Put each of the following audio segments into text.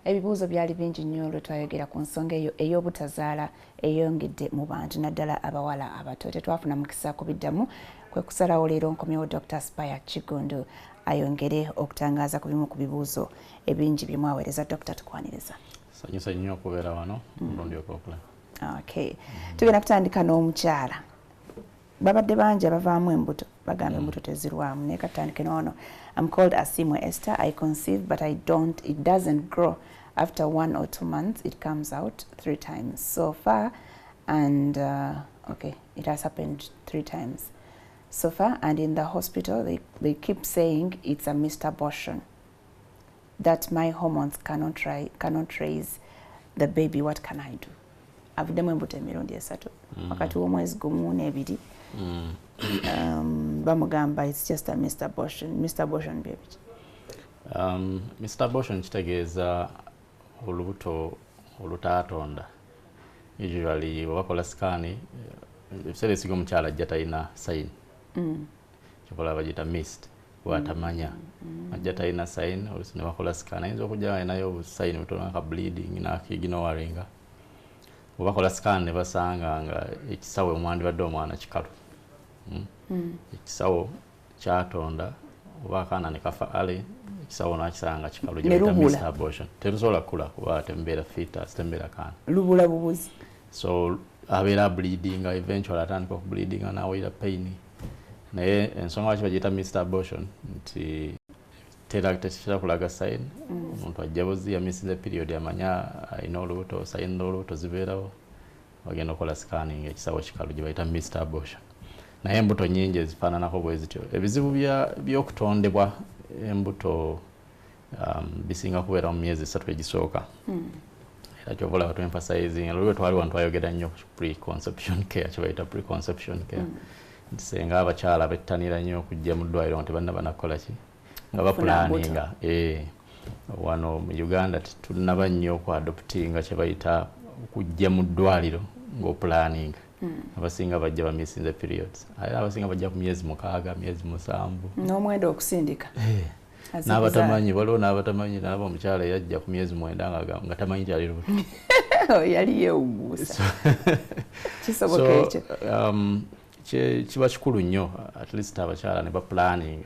Ebibuuzo byali bingi nnyo lwe twayogera ku nsonga eyo ey'obutazaala eyongedde mu bantu, naddala abawala abato. Tetwafuna mukisa kubiddamu, kwe kusalawo leero nkomyewo Dr. Spire Kigundu ayongere okutangaaza ku bimu ku bibuuzo ebingi bye mwaweereza. Dr., tukwaniriza. Sanyusa nnyo okubeera wano omulundi ogwokula. Okay, tugenda kutandika n'omukyala. Babadde bangi abavaamu embuto, bagamba embuto tezirwamu, naye katutandike n'ono. I'm called Asimwe Esther. I conceive, but I don't it doesn't grow. After 1 or 2 months it comes out three times so far and okay, it has happened three times so far, and in the hospital they keep saying it's a missed abortion, that my hormones cannot raise the baby. What can I do? Avuddemu embuto emirundi esatu wakati w'omwezi gumu n'ebiri. Bamugamba it's just a missed abortion. Missed abortion byebiki? Missed abortion kitegeeza olubuto olutaatonda. Usually bwebakola scan, ebiseera ebisinga omukyala ajja talina sign. Kyokola bagiyita missed bwatamanya, ajja talina sign. Oluusi ne bakola scan, ayinza okujja alinayo obusign butono ka bleeding n'akiignoringa. Bwebakola scan ne basanga nga ekisawo omwandibadde omwana kikalu. Ekisawo kyatonda oba akaana ne kafa ale, ekisawo nakisanga kikalu. Ne gye bayita lubula. Missed abortion terusobola kukula kuba temubeera fetus, temubeera kaana. Lubula bubuzi. So abeera bleedinga, eventually atandika okubleedinga nawulira pain. Naye ensonga lwaki bagiyita missed abortion nti tekitera kulaga sign. Omuntu ajja buzi yamissinze period, amanya alina olubuto, sign olubuto zibeerawo, bagenda okukola scanning, ekisawo kikalu, gye bayita missed abortion. Naye embuto nyingi ezifaananako bwe zityo. Ebizibu by'okutondebwa embuto bisinga kubeera mu myezi 3 egisooka. Era kyova olaba tuemphasizing, lwe twali wano twayogera nnyo ku preconception care, kye bayita preconception care, nti senga abakyala bettanira nnyo okujja mu ddwaliro nga tebannaba nakukola ki, nga baplanninga. Wano mu Uganda tetunnaba nnyo okuadoptinga kye bayita okujja mu ddwaliro ng'oplanninga. Abasinga bajja bamissinze periods, era abasinga bajja ku myezi 6, myezi 7. N'omwenda okusindika. Azikuzaala. N'abatamanyi, waliwo n'abatamanyi. Nalaba omukyala eyajja ku myezi 9 nga tamanyi kyali lubuto. Yali yeewuusa, kisoboka ekyo? Kiba kikulu nnyo at least abakyala ne baplanning,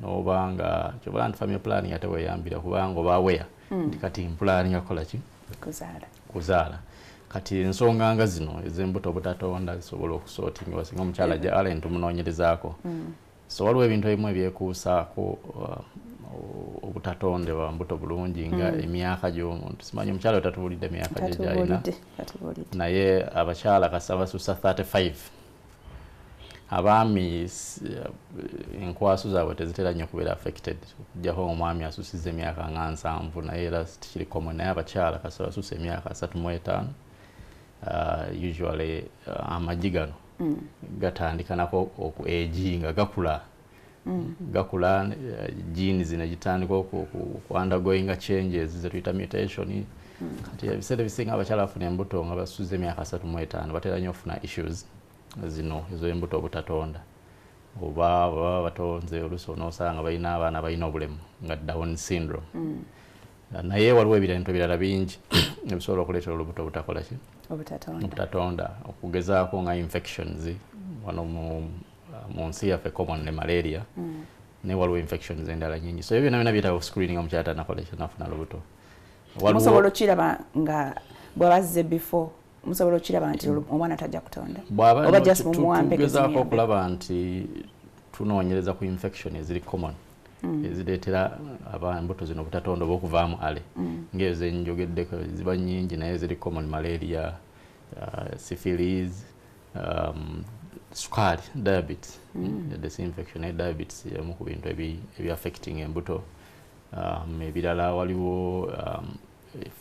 nobanga kyobola nti family planning ate weyambira, kubanga oba aware nti kati mplanninga kukola ki? Kuzaala. Kuzaala. Kati ensonga nga zino ez'embuto obutatonda zisobola okusortingibwa singa omukyala ajja ale ntumunoonyerezaako. So waliwo ebintu ebimu ebyekuusaako obutatondebwa mbuto bulungi, nga emyaka gy'omuntu. Simanyi omukyala we tatubuulidde emyaka gye gyalina. Tatubuulidde, tatubuulidde. Naye abakyala kasita basussa 35, abaami enkwaso zaabwe tezitera nnyo kubeera affected, okuggyako omwami asusiza emyaka nga 70, naye era tekiri common. Naye abakyala kasita basussa emyaka 35, usually amagi gano gatandika nako oku aginga, gakula, gakula, genes ne gitandika oku undergoinga changes zetuyita mutation. Kati ebiseera ebisinga abakyala bafuna embuto nga basuze emyaka 35 batera nnyo okufuna issues zino ez'embuto obutatonda, oba baba batonze oluusi onoosanga balina abaana balina obulemu nga Down syndrome. Naye waliwo ebintu ebirala bingi ebisobola okuleetera olubuto obutakola ki? Obutatonda. Obutatonda, okugezaako nga infections. Wano mu nsi yaffe common ne malaria, naye waliwo infections endala nyingi. So ebyo byonna byonna byetaaga screening omukyala tanakola ekyo, nafuna lubuto. Musobola okiraba nga bw'abazze before, musobola okiraba nti omwana tajja kutonda? Bw'aba Oba no, just mumuwambe tugezaako kezimuyambe? okulaba nti tunoonyereza ku infection eziri common ezireetera embuto zino obutatonda oba okuvaamu ale, ng'ezo zenjogeddeko ziba nnyingi, naye ziri common: malaria, syphilis, sukaali, diabetes. Yadde si infection, naye diabetes emu ku bintu ebi affecting embuto. Ebirala waliwo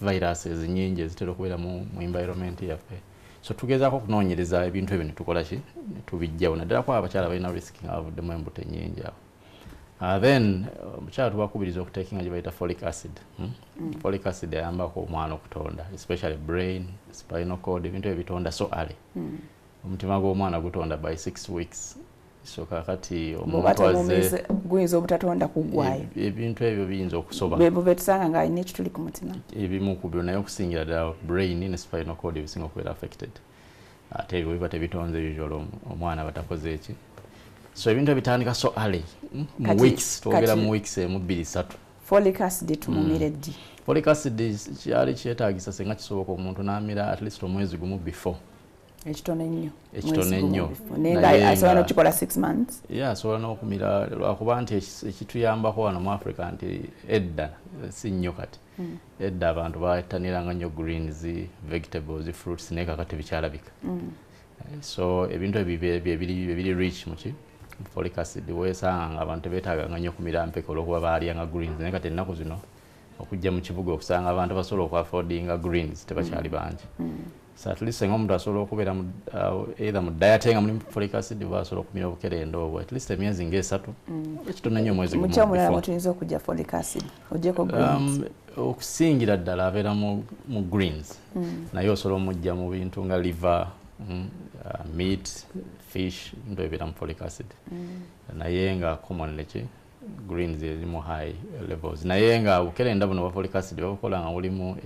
viruses nyingi ezitera okubeera mu environment yaffe. So tugezaako okunoonyereza ebintu ebyo netukola ki, netubijjawo, naddala ku abakyala balina risk nga bavuddemu embuto ennyingi awo. Then omukyala tubakubiriza okutakinga gye bayita folic acid. Folic acid ayambako omwana okutonda, especially brain, spinal cord, ebintu ebyo bitonda so early. Omutima gw'omwana gutonda by 6 weeks. So kakati omuntu azze guyinza obutatonda kugwayo, ebintu ebyo biyinza okusoba bwe betusanga nga alina ekituli ku mutima, ebimu ku byo, naye okusingira ddala brain ne spinal cord ebisinga okubeera affected. Ate ebyo biba tebitonze, usually omwana batakoze eki. So ebintu ebitandika so early, mu weeks, twogera mu weeks emu, 2, 3. Folic acid tumumire ddi? Folic acid kyali kyetaagisa singa kisoboka omuntu n'amira at least omwezi gumu before. Ekitono ennyo. Ekitono ennyo. Naye asobola n'okikola 6 months? Yeah, asobola n'okumira, lwakuba nti ekituyambako wano mu Africa nti edda si nnyo kati. Edda abantu battaniranga nnyo greens, vegetables, fruits, naye kakati bikyalabika. So ebintu ebyo bye biri rich muki folic acid. Weesanga nga abantu tebeetaaganga nnyo kumira mpeke olw'okuba baalyanga greens, naye kati ennaku zino okujja mu kibuga okusanga abantu basobola okuaffordinga greens tebakyali bangi. So at least nga omuntu asobola okubeera either mu diet nga mulimu folic acid, oba asobola okumira obukerenda obwo at least emyezi ng'esatu, ekitono ennyo omwezi gumu Muki omulala before. mwetuyinza okujja folic acid ogyeko greens? Okusingira ddala abeera mu greens, naye osobola omujja mu bintu nga liver, meat, fish, bintu ebibeera mu folic acid. Naye nga commonly ki greens erimu high levels. Naye nga obukerenda buno bwa folic acid babukola nga bulimu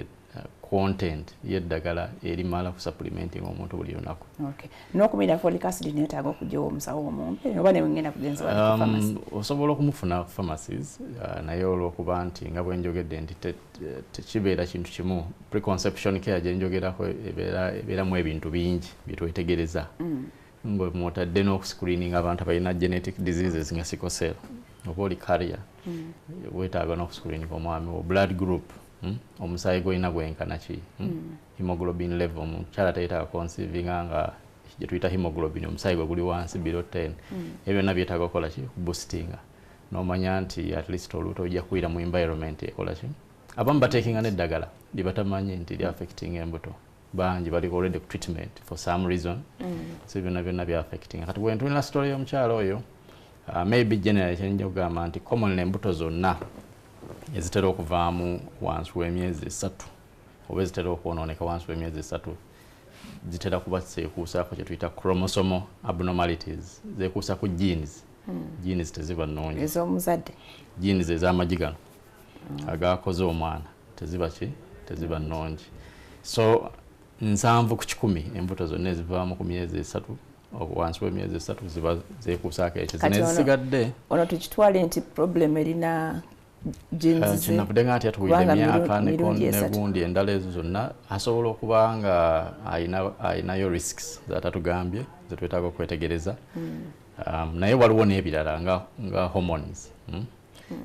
content y'eddagala erimala ku supplementing omuntu buli lunaku. Okay. N'okumira folic acid neetaaga okujja omusawo omumpe oba ne ngenda kugenza wali ku pharmacy? Osobola okumufuna ku pharmacies, naye olw'okuba nti nga bwe njogedde nti tekibeera kintu kimu, preconception care gye njogerako ebeeramu ebintu bingi bye twetegereza, nga mwotadde n'okuscreening abantu abalina genetic diseases nga sickle cell oba oli carrier, weetaaga n'okuscreening omwami wo, blood group, Omusaayi gwolina gwenkana ki, Hemoglobin level, omukyala tayetaaga conceiving nga gye tuyita hemoglobin omusaayi gwe guli wansi, below 10. Ebyo byonna byetaaga okukola ki, boostinga, n'omanya nti at least olubuto ojja kuyira mu environment ekola ki. Abamu batekinga n'eddagala lye batamanyi nti li affecting embuto, bangi bali already ku treatment for some reason. So byonna byonna bya affecting. Kati bwe ntulina story y'omukyala oyo, maybe generally kyenja okugamba nti commonly embuto zonna ezitera okuvaamu wansi w'emyezi 3 oba ezitera okwonooneka wansi w'emyezi 3 zitera kuba zeekuusaako kye tuyita chromosomal abnormalities, zeekuusa ku genes. Genes teziba nnungi. Ez'omuzadde? Genes ez'amagi gano agakoze omwana teziba ki, teziba nnungi. So 70% embuto zonna ezivaamu ku myezi 3, wansi w'emyezi 3, ziba zeekuusaako ekyo. Kati zino ezisigadde ono tukitwale nti problem erina genes ze? Kinavudde nga nti atuwulira Kubanga emyaka mirundi 3. Negundi endala ezo zonna asobola okuba nga ayinayo risks zatatugambye zetwetaaga okwetegereza. Naye waliwo n'ebirala nga hormones,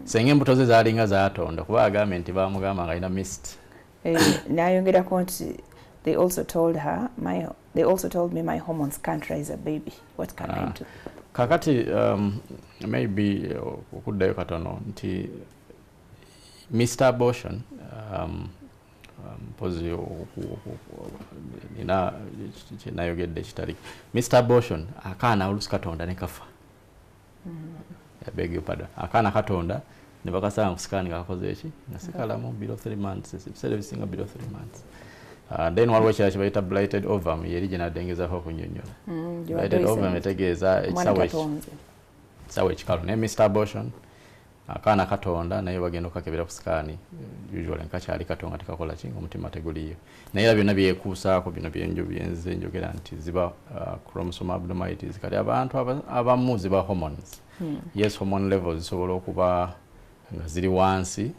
Senga embuto ze zaalinga zatonda, kuba agambye nti bamugamba nga alina missed. Eh, n'ayongerako nti they also told me my hormones can't raise a baby. What can I do? Kakati maybe okuddayo katono nti missed abortion, mpozi nina kyenayogedde kitali missed abortion, akaana olusi katonda ne kafa. I beg your pardon. Akaana katonda ne bakasanga ku scan nga kakoze eki, nga sikalamu, below 3 months, ebiseera ebisinga below 3 months. Then waliwo ekirala kye bayita blighted ovum, yeri gye nadde okunyonnyola. Blighted ovum etegeeza Omwana ekisawo tatonze. Ekisawo ekikalu. Naye missed abortion, akaana katonda naye bagenda okukakebera ku scan, usually nkakyali kato nga tekakola ki, omutima teguliyo. Naye era byonna byekuusaako bino byenze njogera nti ziba chromosome abnormalities. Kati abantu abamu ziba hormones. Yes, hormone levels zisobola okuba nga ziri wansi,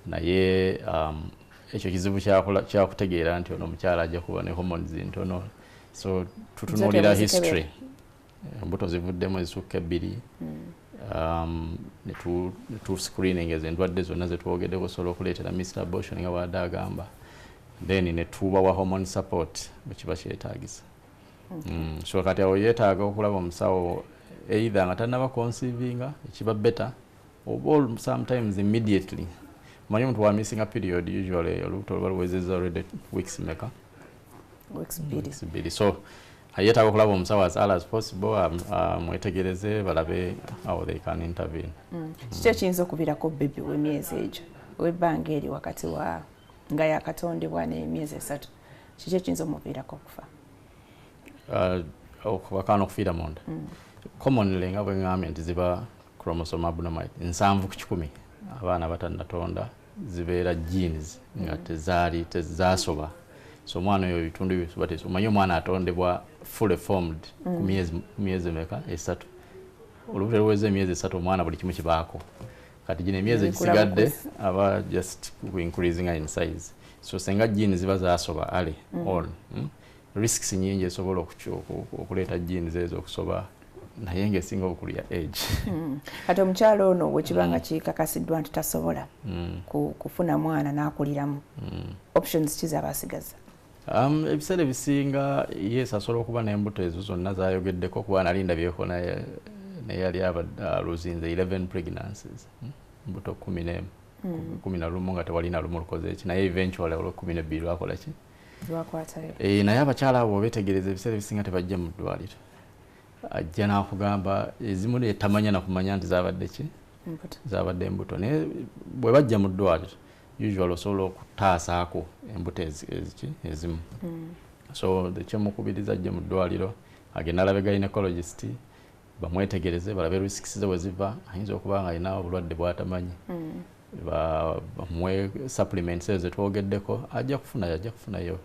naye ekyo kizibu kyakutegeera nti ono omukyala ajja kuba ne hormones ntono. So tutunuulira Zo temuzikebera. history, embuto zivuddemu ezisukka ebbiri, ne tu screening ezo endwadde zonna zetwogeddeko osobola okuleetera missed abortion nga bwadde agamba, then ne tubawa hormone support bwe kiba kyetaagisa. So kati awo yeetaaga okulaba omusawo either nga tannaba conceivinga, ekiba better, oba sometimes immediately. Manyi omuntu wamissinga period, usually olubuto luba luwezezza already weeks meka? Weeks 2. Weeks 2. So yeetaaga okulaba omusawo as early as possible, amwetegereze balabe how they can intervene. Kiki ekiyinza okuviirako baby w'emyezi egyo, ow'ebbanga eri wakati wa nga yakatondebwa n'emyezi 3, kiki ekiyinza omuviirako okufa? Akaana okufiira munda? Commonly nga bwe ŋŋambye nti ziba chromosome abnormality, 70% abaana batannatonda zibeera genes nga tezaali tezasoba. So omwana oyo ebitundu bisoba, omanyi omwana atondebwa fully formed ku myezi meka? 3. Olubuto luweza emyezi 3, omwana buli kimu kibaako. Kati gino emyezi egisigadde aba just increasing in size. So senga genes ziba zasoba early on, risks nyingi esobola okuleeta genes ezo okusoba, naye ng'esinga okulya age. Kati omukyalo ono bwekibanga kikakasiddwa nti tasobola kufuna mwana n'akuliramu, options ki z'abasigaza? Ebiseera ebisinga, yes, asobola okuba n'embuto ezo zonna zayogeddeko, kuba nali ndabyeko naye yali aluzinze 11 pregnancies, mbuto 11, 11 nga tewali na lumu lukoze eki, naye eventually olwo 12 lwakola ki? Lwakwatayo. Naye abakyala abo beetegereza, ebiseera ebisinga tebajja mu ddwaliro. Ajja n'akugamba ezimu tamanya nakumanya nti zabadde ki, zabadde embuto. Naye bwe bajja mu ddwaliro, usually osobola okutaasaako embuto eziki ezimu. So kyemukubiriza, ajje mu ddwaliro, agenda alabe gynecologist, bamwetegereze, balabe risks ze we ziva. Ayinza okuba nga alina obulwadde bw'atamanyi, bamuwe supplements ezo zetwogeddeko, ajja kufunayo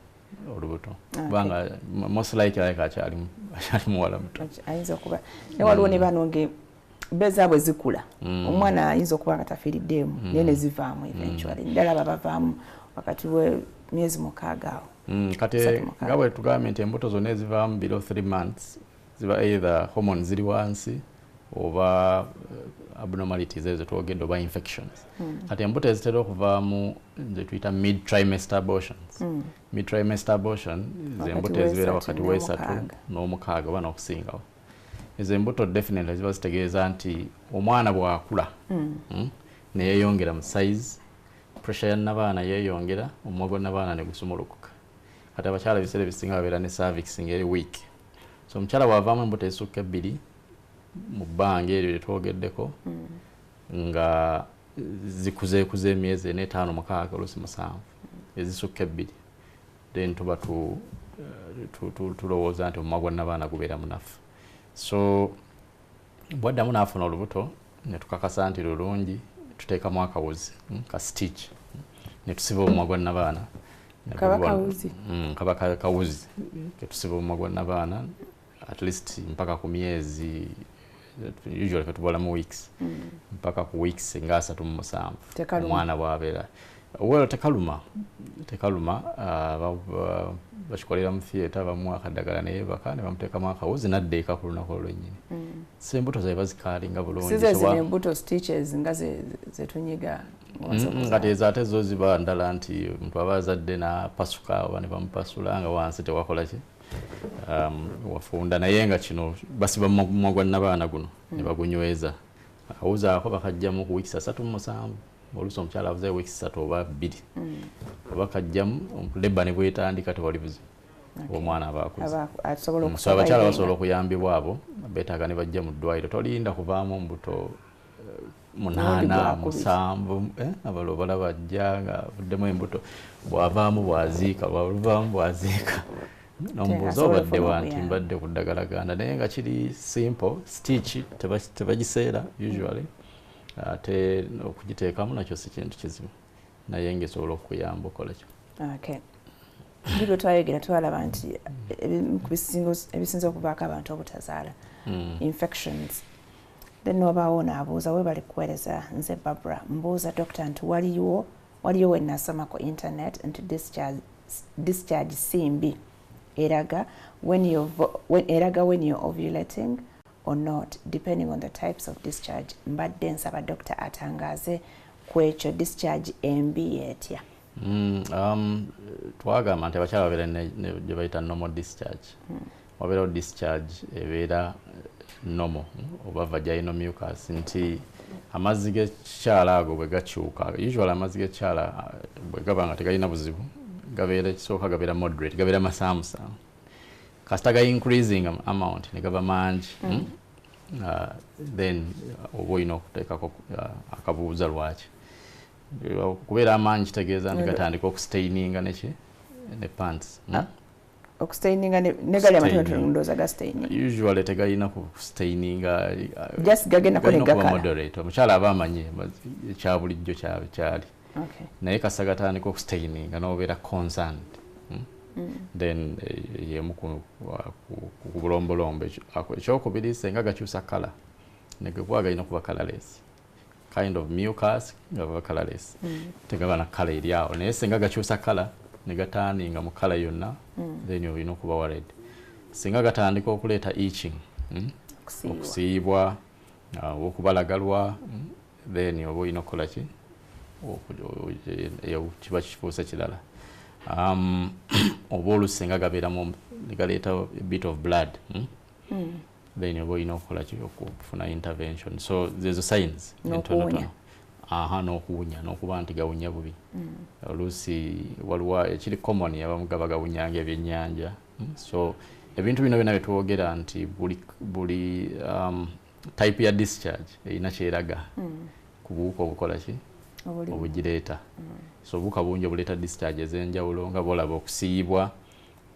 olubuto, kubanga most likely aleka akyali muwala muto. Ayinza okuba ne waliwo ne bano nge bezaabwe zikula, omwana ayinza okuba nga tafiiriddeemu, naye ne zivaamu eventually, ddala bavaamu wakati we myezi 6 awo. Kati nga bwe tugambye nti embuto zonna ezivaamu below 3 months ziba either hormones ziri wansi oba abnormalities ezo twogedde oba infections. Kati embuto ezitera okuvaamu ze tuyita mid trimester abortions. Mid trimester abortion ze embuto ezibeera wakati w'esatu n'omukaaga oba n'okusingawo. Ezo embuto definitely ziba zitegeeza nti omwana bw'akula neyeyongera mu size, pressure ya nnabaana yeeyongera, omumwa gwa nnabaana ne gusumulukuka. Kati abakyala ebiseera ebisinga babeera ne cervix ng'eri weak. So omukyala bw'avaamu embuto ezisukka 2 mu bbanga eryo lyetwogeddeko, nga zikuzeekuze emyezi 4, 5, 6, oluusi 7, ezisukka 2, then tuba tulowooza nti omumwa gwa nnabaana gubeera munafu. So bwaddamu n'afuna olubuto ne tukakasa nti lulungi, tuteekamu akawuzi ka stitch ne tusiba omumwa gwa nnabaana. Kaba kawuzi? Kaba kawuzi ketusiba omumwa gwa nnabaana at least mpaka ku myezi, usually fetubala mu weeks, mpaka ku weeks nga 37 omwana bw'abeera. Well, tekaluma, tekaluma. Bakikolera mu theatre, bamuwa akadagala naye baka ne bamuteekamu akawuzi nadda eka ku lunaku olwennyini. So embuto zaabwe bazikaalinga bulungi. Size zino embuto stitches nga zetunyiga? Kati ezo ate zo ziba ndala, nti omuntu aba azadde n'apasuka oba ne bamupasula nga wansi tewakola ki, wafunda, naye nga kino basiba mumwa gwa nnabaana guno ne bagunyweza. Akawuzi ako bakajjamu ku weeks 37. Oluusi omukyala avuzayo weeks 3 oba 2, oba kajjamu labour ne bwetandika tewali buzibu, omwana aba akuze. So abakyala basobola okuyambibwa, abo beetaaga ne bajja mu ddwaliro. Tolinda kuvaamu mbuto 8, 7, abalala obalaba ajja nga avuddemu embuto, bw'avaamu bw'aziika, bw'aluvaamu bw'aziika, nomubuuza obadde wa, nti mbadde ku ddagala. Naye nga kiri simple, stitch tebagiseera usually, ate okugiteekamu nakyo si kintu kizibu, naye ng'esobola okukuyamba okola kyo. Okay. Buli twayogera twalaba nti ebisinza okuvaako abantu obutazaala, infections. Then wabaawo n'abuuza, "Webale kuweereza, nze Barbara, mbuuza doctor nti waliyo we nasoma ku internet nti discharge si mbi, eraga when you're ovulating or not, depending on the types of discharge. Mbadde nsaba doctor atangaaze ku ekyo, discharge embi etya?" Twagamba nti abakyala babeera gye bayita normal discharge. Wabeerawo discharge ebeera normal oba vaginal mucus, nti amazzi g'ekikyala ago bwe gakyuka, usually amazzi g'ekikyala bwe gaba nga tegalina buzibu, gabeera, ekisooka gabeera moderate, gabeera masaamusaamu. Kasita ga increasing amount ne gaba mangi, then oba olina okuteekako akabuuza lwaki. Kubeera amangi kitegeeza nti gatandika okustaininga neki ne pants. Okustaininga ne gali amatono ndowooza ga staining. Usually tegalina kustaininga. Just gagenda ko ne gakala. Moderate. Omukyala aba amanyi ekya bulijjo kyali. Okay. Naye kasita gatandika okustaininga n'obeera concerned. Then yemu ku bulombolombo. Ekyokubiri senga gakyusa color. Ne gekuba galina kuba colorless. Kind of mucus nga gaba colorless. Tegaba na color eri awo. Naye senga gakyusa color ne gataninga mu color yonna, then olina okuba worried. Singa gatandika okuleeta itching, okusiibwa, okubalagalwa, then oba olina okukola ki? Kiba kifuuse kirala. Oba oluusi singa gabeeramu galeeta a bit of blood, then oba olina okukola ki? Okufuna intervention. So zezo signs entonotono. Aha, n'okuwunya, n'okuba nti gawunya bubi. Oluusi waliwo ekiri common, abamu gaba gawunyanga ebyennyanja. So ebintu bino byonna byetwogera nti buli type ya discharge erina kyeraga ku buwuka obukola ki? Obugireeta. So obuwuka bungi obuleeta discharge ez'enjawulo, nga bw'olaba okusiiyibwa,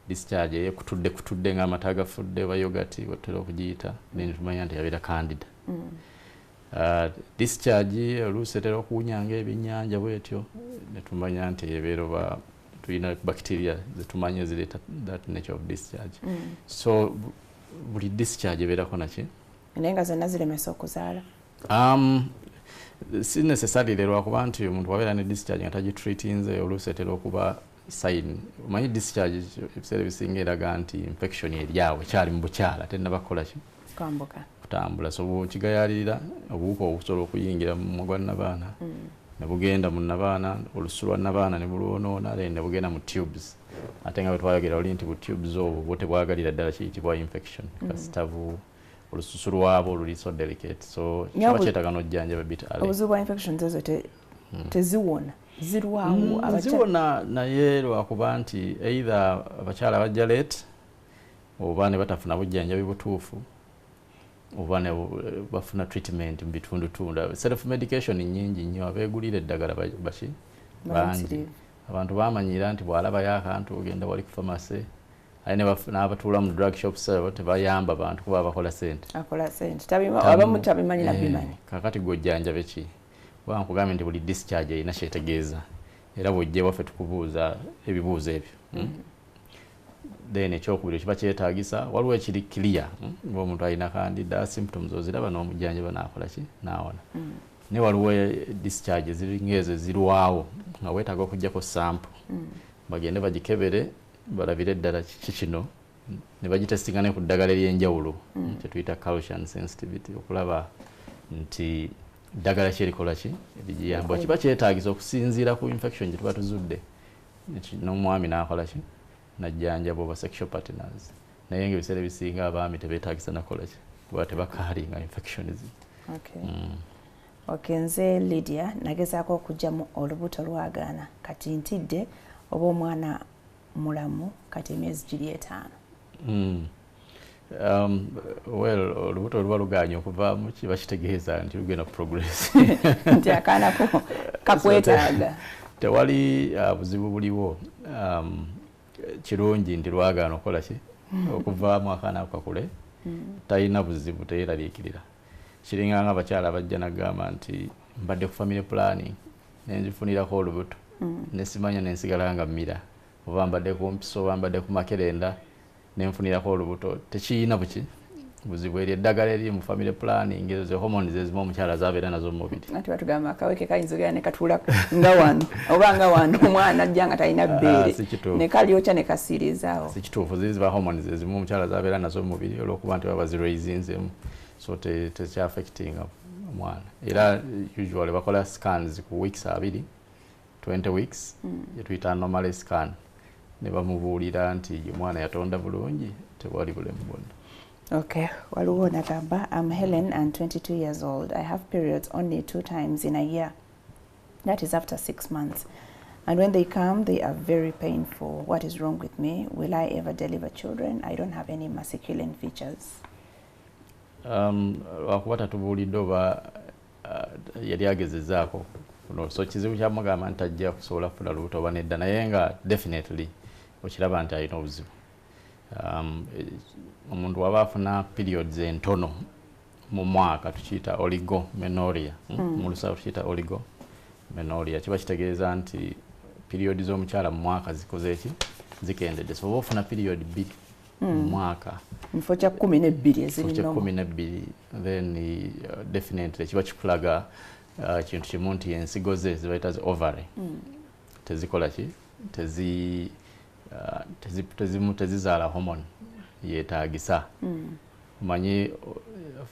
discharge eyekutudde kutudde ng'amata agafudde oba yogurt bwetutera okugiyita, then tumanya nti yabeera candida. Discharge oluusi etera okuwunya ng'ebyennyanja bwetyo, ne tumanya nti ebeera oba tulina bacteria zetumanyi ezireeta that nature of discharge. So buli discharge ebeerako naki? Naye nga zonna ziremesa okuzaala? Si necessarily, lwakuba nti omuntu wabeera ne discharge nga tagitreatinze, oluusi etera okuba sign. Omanyi discharge ebiseera ebisinga eraga nti infection eri awo ekyali mu bukyala, tennaba kukola ki? Kwambuka. Kutambula. So bw'okigayaalirira, obuwuka obusobola okuyingira mu mumwa gwa nnabaana, ne bugenda mu nnabaana, olusu lwa nnabaana ne bulwonoona, then ne bugenda mu tubes. Ate nga bwe twayogera oli nti bu tubes obwo bwo tebwagalira ddala kiyitibwa infection. Kasita olususu lwabwo oluli so delicate. So kiba kyetaaga n'ojjanjaba a bit early. Obuzibu bwa infections ezo teziwona, zirwawo? Ziwona, naye lwakuba nti either abakyala bajja late, oba ne batafuna bujjanjabi butuufu, oba ne bafuna treatment mu bitundutundu. Self medication nnyingi nnyo, abeegulira eddagala baki bangi. Abantu bamanyira nti bw'alabayo akantu ogenda wali ku pharmacy, aye n'abatuula mu drug shops abo tebayamba bantu kuba bakola ssente. Akola ssente. Abamu tabimanyi na bimanyi. Kaakati gw'ojjanjabe ki? Kuba nkugambye nti buli discharge erina kyetegeeza, era bw'ojja ewaffe tukubuuza ebibuuzo ebyo. Then ekyokubiri kiba kyetaagisa, waliwo ekiri clear ng'omuntu alina candida, symptoms oziraba n'omujjanjaba n'akola ki? N'awona. Naye waliwo discharge ziringa ezo ezirwawo nga weetaaga okuggyako sample, bagende bagikebere balabire ddala kiki kino, ne bagitestinga ne ku ddagala ery'enjawulo kye tuyita culture and sensitivity, okulaba nti ddagala ki erikola ki erigiyamba. Kiba kyetaagisa okusinziira ku infection gye tuba tuzudde, n'omwami n'akola ki? Najjanjaba, oba sexual partners. Naye nga ebiseera ebisinga abaami tebeetaagisa nakola ki, kuba tebakaalinga infection zi. Okay, nze Lydia, nagezaako okuggyamu olubuto lwagaana, kati ntidde oba omwana mulamu, kati emyezi giri 5. Well, olubuto luba lugaanye okuvaamu kiba kitegeeza nti lugenda progress. Nti akaanako kakwetaaga. Tewali buzibu buliwo. Kirungi nti lwagaana okukola ki? Okuvaamu, akaana ako kakule. Talina buzibu, teyeeraliikirira. Kiringa nga abakyala bajja nagamba nti mbadde ku family planning nenzifunirako olubuto, nesimanya nensigala nga mmira, oba mbadde ku mpiso, oba mbadde ku makerenda nenfunirako olubuto. Tekiyina buki buzibu. Eri eddagala eriri mu family planning, ezo ze hormones ezimu omukyala zabeera nazo mu mubiri. Anti batugamba akaweke kayinza ogenda ne katuula nga wano oba nga wano, omwana ajja nga talina bbeere, Si kituufu. ne kalyokya ne kasiirizaawo. Si kituufu. Ziri ziba hormones ezimu omukyala zabeera nazo mu mubiri olw'okuba nti baba ziraisinzemu, so tekyaffectinga omwana. Era usually bakola scans ku weeks 20, 20 weeks, gyetuyita anomaly scan, ne bamubuulira nti omwana yatonda bulungi, tewali bulemu bwonna. Okay, waliwo nagamba, I'm Helen and 22 years old. I have periods only 2 times in a year. That is after 6 months. And when they come, they are very painful. What is wrong with me? Will I ever deliver children? I don't have any masculine features. Lwakuba tatubuulidde oba yali agezezaako. No, so kizibu kyamugamba nti ajja kusobola kufuna lubuto oba nedda, naye nga definitely okiraba nti alina obuzibu. Omuntu waba afuna periods entono mu mwaka tukiyita oligomenorrhea. Mu lusawo tukiyita oligomenorrhea. Kiba kitegeeza nti period z'omukyala mu mwaka zikoze eki? Zikendedde. So oba ofuna period 2 mu mwaka mu kifo kya 12 eziri normal. 12, then definitely kiba kikulaga kintu kimu nti ensigo ze zibayita zi ovary tezikola ki? Tezizaala hormone yeetaagisa. Omanyi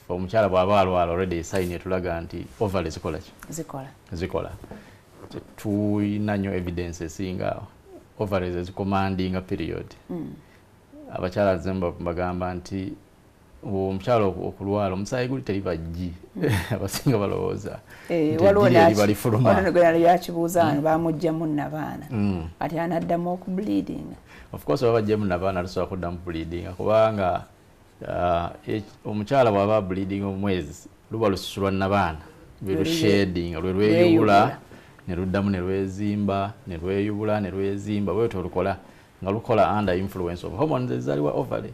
omukyala bw'aba alwala already sign etulaga nti ovary zikola ki? Zikola. Tuyina nnyo evidence esinga ovaries ezicommandinga period. Abakyala nze mbagamba nti omukyala okulwala omusaayi guli teriba ggi. Abasinga balowooza waliwo yakibuuza wano bamuggyamu nnabaana ati anaddamu okubleedinga. Of course baba baggyemu nnabaana tosobola kuddamu bleedinga kubanga omukyala bw'aba bleeding omwezi luba lususu lwa nnabaana lwe lushedinga, lwe lweyubula ne luddamu ne lwezimba ne lweyubula ne lwezimba, bwetyo lukola nga lukola under influence of hormones ezizaalibwa ovary.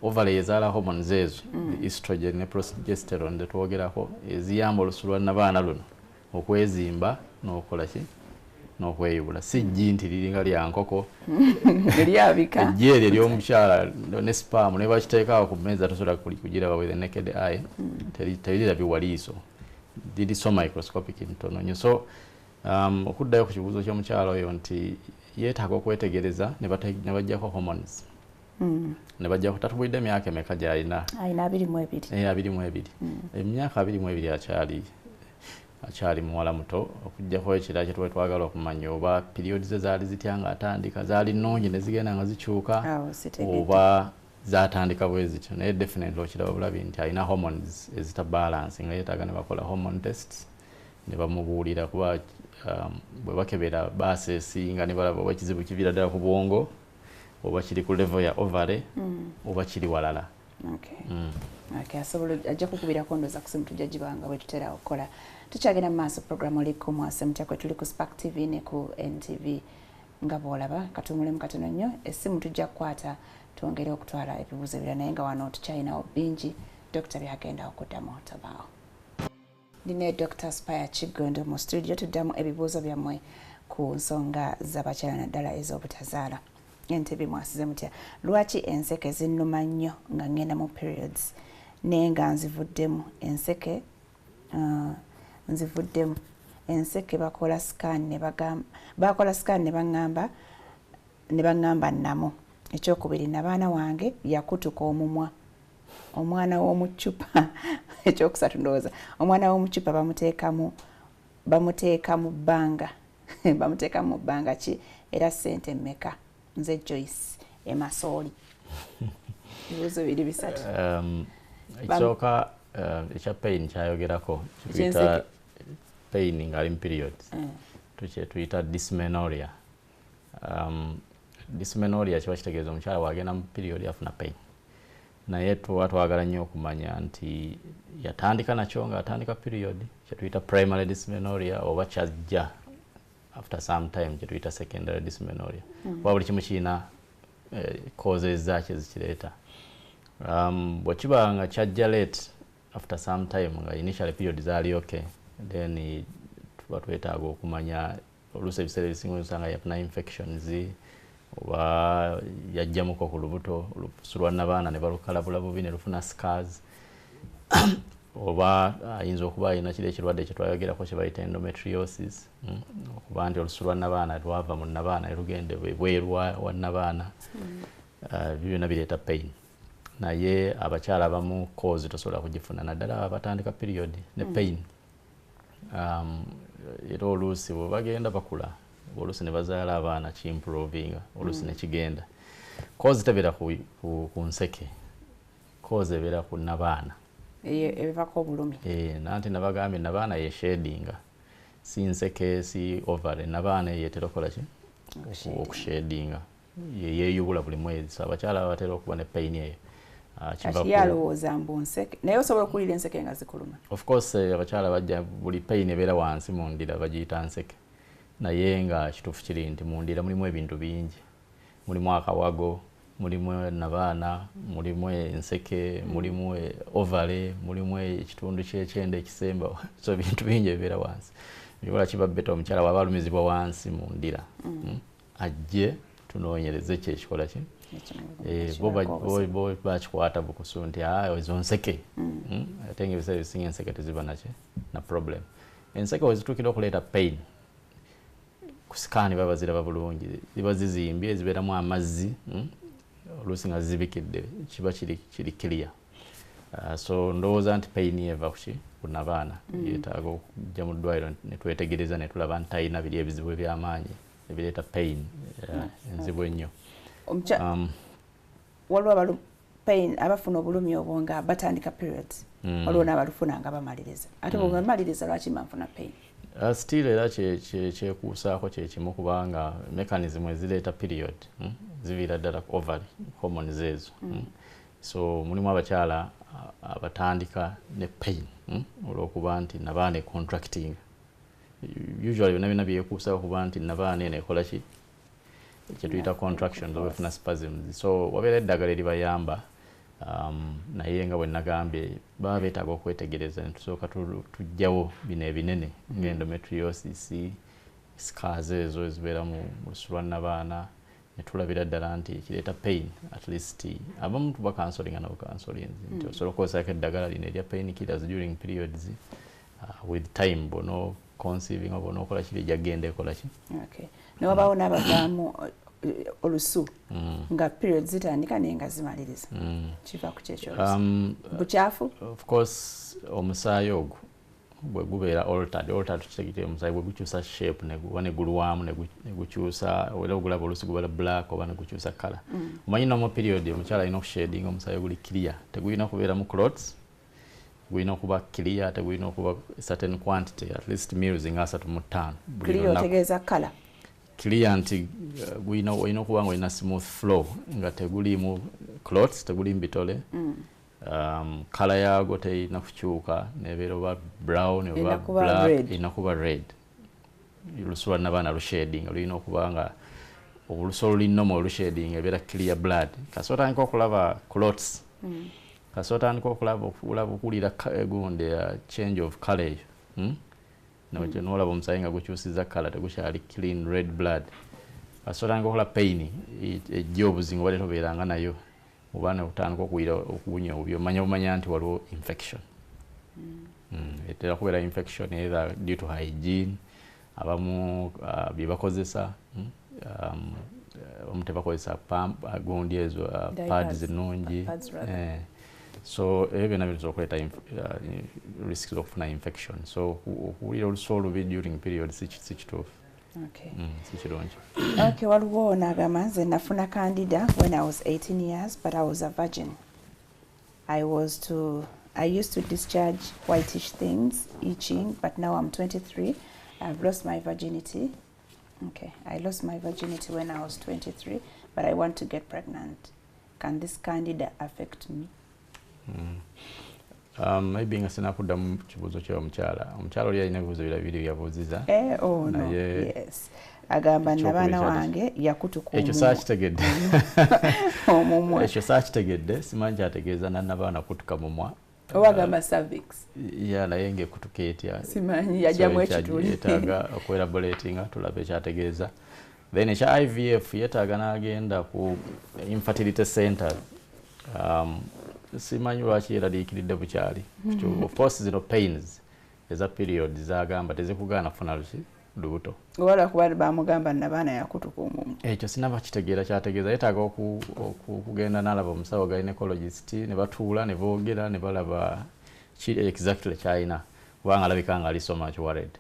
Ovary ezaala hormones ezo, the estrogen ne progesterone zetwogerako, eziyamba olususu lwa nnabaana luno okwezimba n'okukola ki? N'okweyubula. Si ggi nti liringa lya nkoko eryabika. Eggi eryo ery'omukyala ne sperm ne bakiteekaawo ku mmeeza tosobola kugiraba with the naked eye, terirabibwa liiso, liri so microscopic ntono nnyo. So okuddayo ku kibuuzo ky'omukyala oyo nti yeetaaga okwetegereza ne baggyako hormones. Ne bajja kutatubulidde emyaka emeka gy'alina? Alina 22. 22. Emyaka 22 akyali muwala muto. Okuggyako ekirala kye tuba twagala okumanya oba period ze zaali zitya ng'atandika, zaali nnungi ne zigenda nga zikyuka oba zatandika bwe zityo, naye definitely okiraba bulabi nti alina hormones ezitabalance nga yeetaaga ne bakola hormone tests ne bamubuulira, kuba bwe bakebera baaseesinga ne balaba oba ekizibu kiviira ddala ku bwongo oba kiri ku level ya ovary oba kiri walala. Okay, asobola ajja kukubirako ndowooza ku simu tujja gibanga bwe tutera okukola. Tukyagenda mu maaso program oliko mwase mutya kwe tuli ku Spark TV ne ku NTV nga bw'olaba. Katumulemu katono nnyo, essimu tujja kukwata twongere okutwala ebibuuzo ebirala, naye nga wano tukyalinawo bingi Dr. byagenda okuddamu tobaawo. Ndi ne Dr. Spire Kiggundu mu studio, tuddamu ebibuuzo byammwe ku nsonga z'abakyala naddala ez'obutazaala. NTV mwasize mutya? Lwaki enseke zinnuma nnyo nga ngenda mu periods naye nga nzivuddemu enseke? Nzivuddemu enseke bakola scan ne bagamba, bakola scan ne baŋŋamba nnamu. Ekyokubiri, nabaana wange yakutuka omumwa, omwana w'omucupa. Ekyokusatu ndowooza omwana w'omucupa bamuteeka mu bbanga bamuteeka mu bbanga ki, era ssente mmeka? Nze Joyce Emasooli. Ebibuuzo biri bisatu. Ekisooka ekya pain kyayogerako kituyita pain ng'ali mu periods, tuyita dysmenorrhea. Dysmenorrhea kiba kitegeeza omukyala bw'agenda mu period afuna pain, naye tuba twagala nnyo okumanya nti yatandika nakyo ng'atandika period, kyetuyita primary dysmenorrhea, oba kyajja after some time, kyetuyita secondary dysmenorrhea. Kuba buli kimu kirina causes zaakyo ezikireeta. Bwe kiba nga kyajja late after some time nga initial period zaali okay, then tuba twetaaga okumanya. Oluusi ebiseera ebisinga osanga yafuna infections oba yajjamuko ku lubuto, olususu lwa nnabaana ne balukalabula bubi ne lufuna scars, oba ayinza okuba alina kiri ekirwadde kye twayogerako kye bayita endometriosis, okuba nti olususu lwa nnabaana lwava mu nnabaana ne lugenda ebweru wa nnabaana. Ebyo byonna bireeta pain, naye abakyala abamu cause tosobola kugifuna, naddala abatandika period ne pain. Era oluusi bwe bagenda bakula, oluusi ne bazaala abaana kiimprovinga, oluusi ne kigenda. Cause tebeera ku nseke, cause ebeera ku nnabaana ebivako obulumi. Nanti nabagambye nabaana yeshedinga, si nseke si ovary, nabaana yetera okukola ki? Okushedinga, yeyubula buli mwezi. So abakyala batera okuba ne pain eyo. Kati yalowooza mbu nseke, naye osobola okuwulira enseke nga zikuluma. Of course abakyala bajja buli pain ebeera wansi mu ndira bagiyita nseke, naye nga kituufu kiri nti mu ndira mulimu ebintu bingi, mulimu akawago, Mulimu nabaana, mulimu enseke, mulimu ovary, mulimu ekitundu ky'ekyenda ekisemba. So ebintu bingi ebibeera wansi. Bikola kiba better omukyala waba alumizibwa wansi mu ndira, ajje tunoonyereze ki ekikola ki. Bo bakikwata bukusu nti ezo nseke. Ate nga ebiseera ebisinga enseke teziba naki na problem. Enseke wezituukira okuleeta pain, ku scan baba ziraba bulungi, ziba zizimbye, zibeeramu amazzi, oluusi nga zibikidde, kiba kiri clear. So ndowooza nti pain eva kuki ku nabaana, yeetaaga okujja mu ddwaliro ne twetegereza ne tulaba nti talina biri ebizibu eby'amaanyi ebireeta pain enzibu ennyo. Waliwo pain abafuna obulumi obwo nga batandika periods, waliwo n'abalufuna nga bamaliriza. Ate bwe bamaliriza lwaki nfuna pain? Still era kyekuusaako kyekimu, kubanga mechanism ezireeta period ziviira ddala ku ovary hormones ezo. So mulimu abakyala abatandika ne pain olw'okuba nti nabaana e contracting. Usually byonna byonna byekuusaako kuba nti nabaana eno ekola ki kyetuyita contractions oba efuna spasms. So wabeera eddagala eribayamba, naye nga bwe nagambye baba beetaaga okwetegereza ne tusooka tuggyawo bino ebinene nga endometriosis, scars ezo ezibeera mu lusu lwa nnabaana, ne tulabira ddala nti kireeta pain. At least abamu tuba counseling nabo counseling nti osobola okukozesaako eddagala lino erya pain killers during periods, with time bw'ono conceiving oba onookola kiri ejja kugenda ekola ki. Okay. Ne wabaawo n'abavaamu olusu nga periods zitandika naye nga zimaliriza. Kiva ku kyekyo bukyafu? Of course omusaayi ogwo bwe gubeera altered, tukitegekere omusaayi bwe gukyusa shape ne ne gulwamu ne gukyusa, era ogulaba oluusi gubeera black oba ne gukyusa colour. Omanyi normal period omukyala alina okushedinga omusaayi oguli clear, tegulina kubeeramu clots, gulina okuba clear, tegulina okuba certain quantity, at least mils nga 35. Clear otegeeza colour? Clear nti olina okuba nga olina smooth flow nga teguliimu clots, teguliimu bitole. Colour yaago terina kukyuka nebeera oba brown oba black, erina kuba red. Olusu lwa nnabaana lushedinga lulina okuba nga olusu oluli normal olushedinga ebeera clear blood. Kasita otandika okulaba clots, kasita otandika okulaba okuwulira gundi change of colour eyo, n'olaba omusaayi nga gukyusiza colour, tegukyali clean red blood. Kasita otandika okulaba pain ejja obuzingo obadde tobeeranga nayo, oba n'otandika okuwulira okuwunya obubi, omanya bumanya nti waliwo infection. Etera kubeera infection either due to hygiene, abamu bye bakozesa, abamu tebakozesa pump gundi ezo, pads ennungi. So ebyo byonna biyinza okuleeta risk z'okufuna infection. So okuwulira olusu olubi during period si kituufu. Si kirungi. Okay, waliwo n'agamba nze nafuna candida when I was 18 years, but I was a virgin. I used to discharge whitish things, itching, but now I'm 23. I've lost my virginity. Okay, I lost my virginity when I was 23, but I want to get pregnant. Can this candida affect me? Maybe nga sinakuddamu kibuuzo ky'omukyala. Omukyala oli alina ebibuuzo birala bibiri byabuuzizza. Oh no, yes. Agamba nabaana wange yakutuka ekyo saakitegedde. Omumwa. Ekyo saakitegedde, simanyi kyategeeza nabaana kutuka mumwa. Oba agamba cervix. Ya naye ng'ekutuka etya. Simanyi yajjamu ekituli. Yeetaaga okwelaboratinga tulabe kyategeeza. Then ekya IVF yeetaaga n'agenda ku infertility center. Simanyi lwaki yeeraliikiridde bukyali. Of course zino pains eza period zagamba tezikugaana kufuna lubuto. Oba kuba bamugamba nabaana yakutuka omumwa. Ekyo sinaba kitegeera kyategeeza. Yeetaaga okugenda n'alaba omusawo gynecologist ne batuula ne boogera ne balaba ki exactly ky'alina, kubanga alabika nga ali so much worried.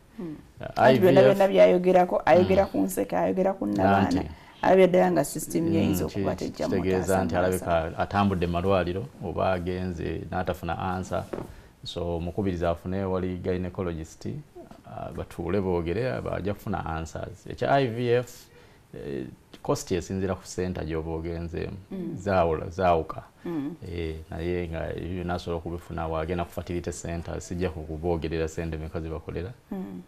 Anti byonna byonna byayogerako, ayogera ku nseke, ayogera ku nnabaana, alabye ddala nga system ye eyinza okuba tejja kitegeeza nti alabika atambudde mu malwaliro oba agenze n'atafuna answer. So mukubiriza afune wali gynecologist, batuule boogere, bajja kufuna answers. Ekya IVF cost esinziira ku center gy'oba ogenzeemu, zaawuka. Naye nga ebyo nasobola okubifuna wagenda ku fertility center, sijja kukuboogerera sente mmeka ze bakolera,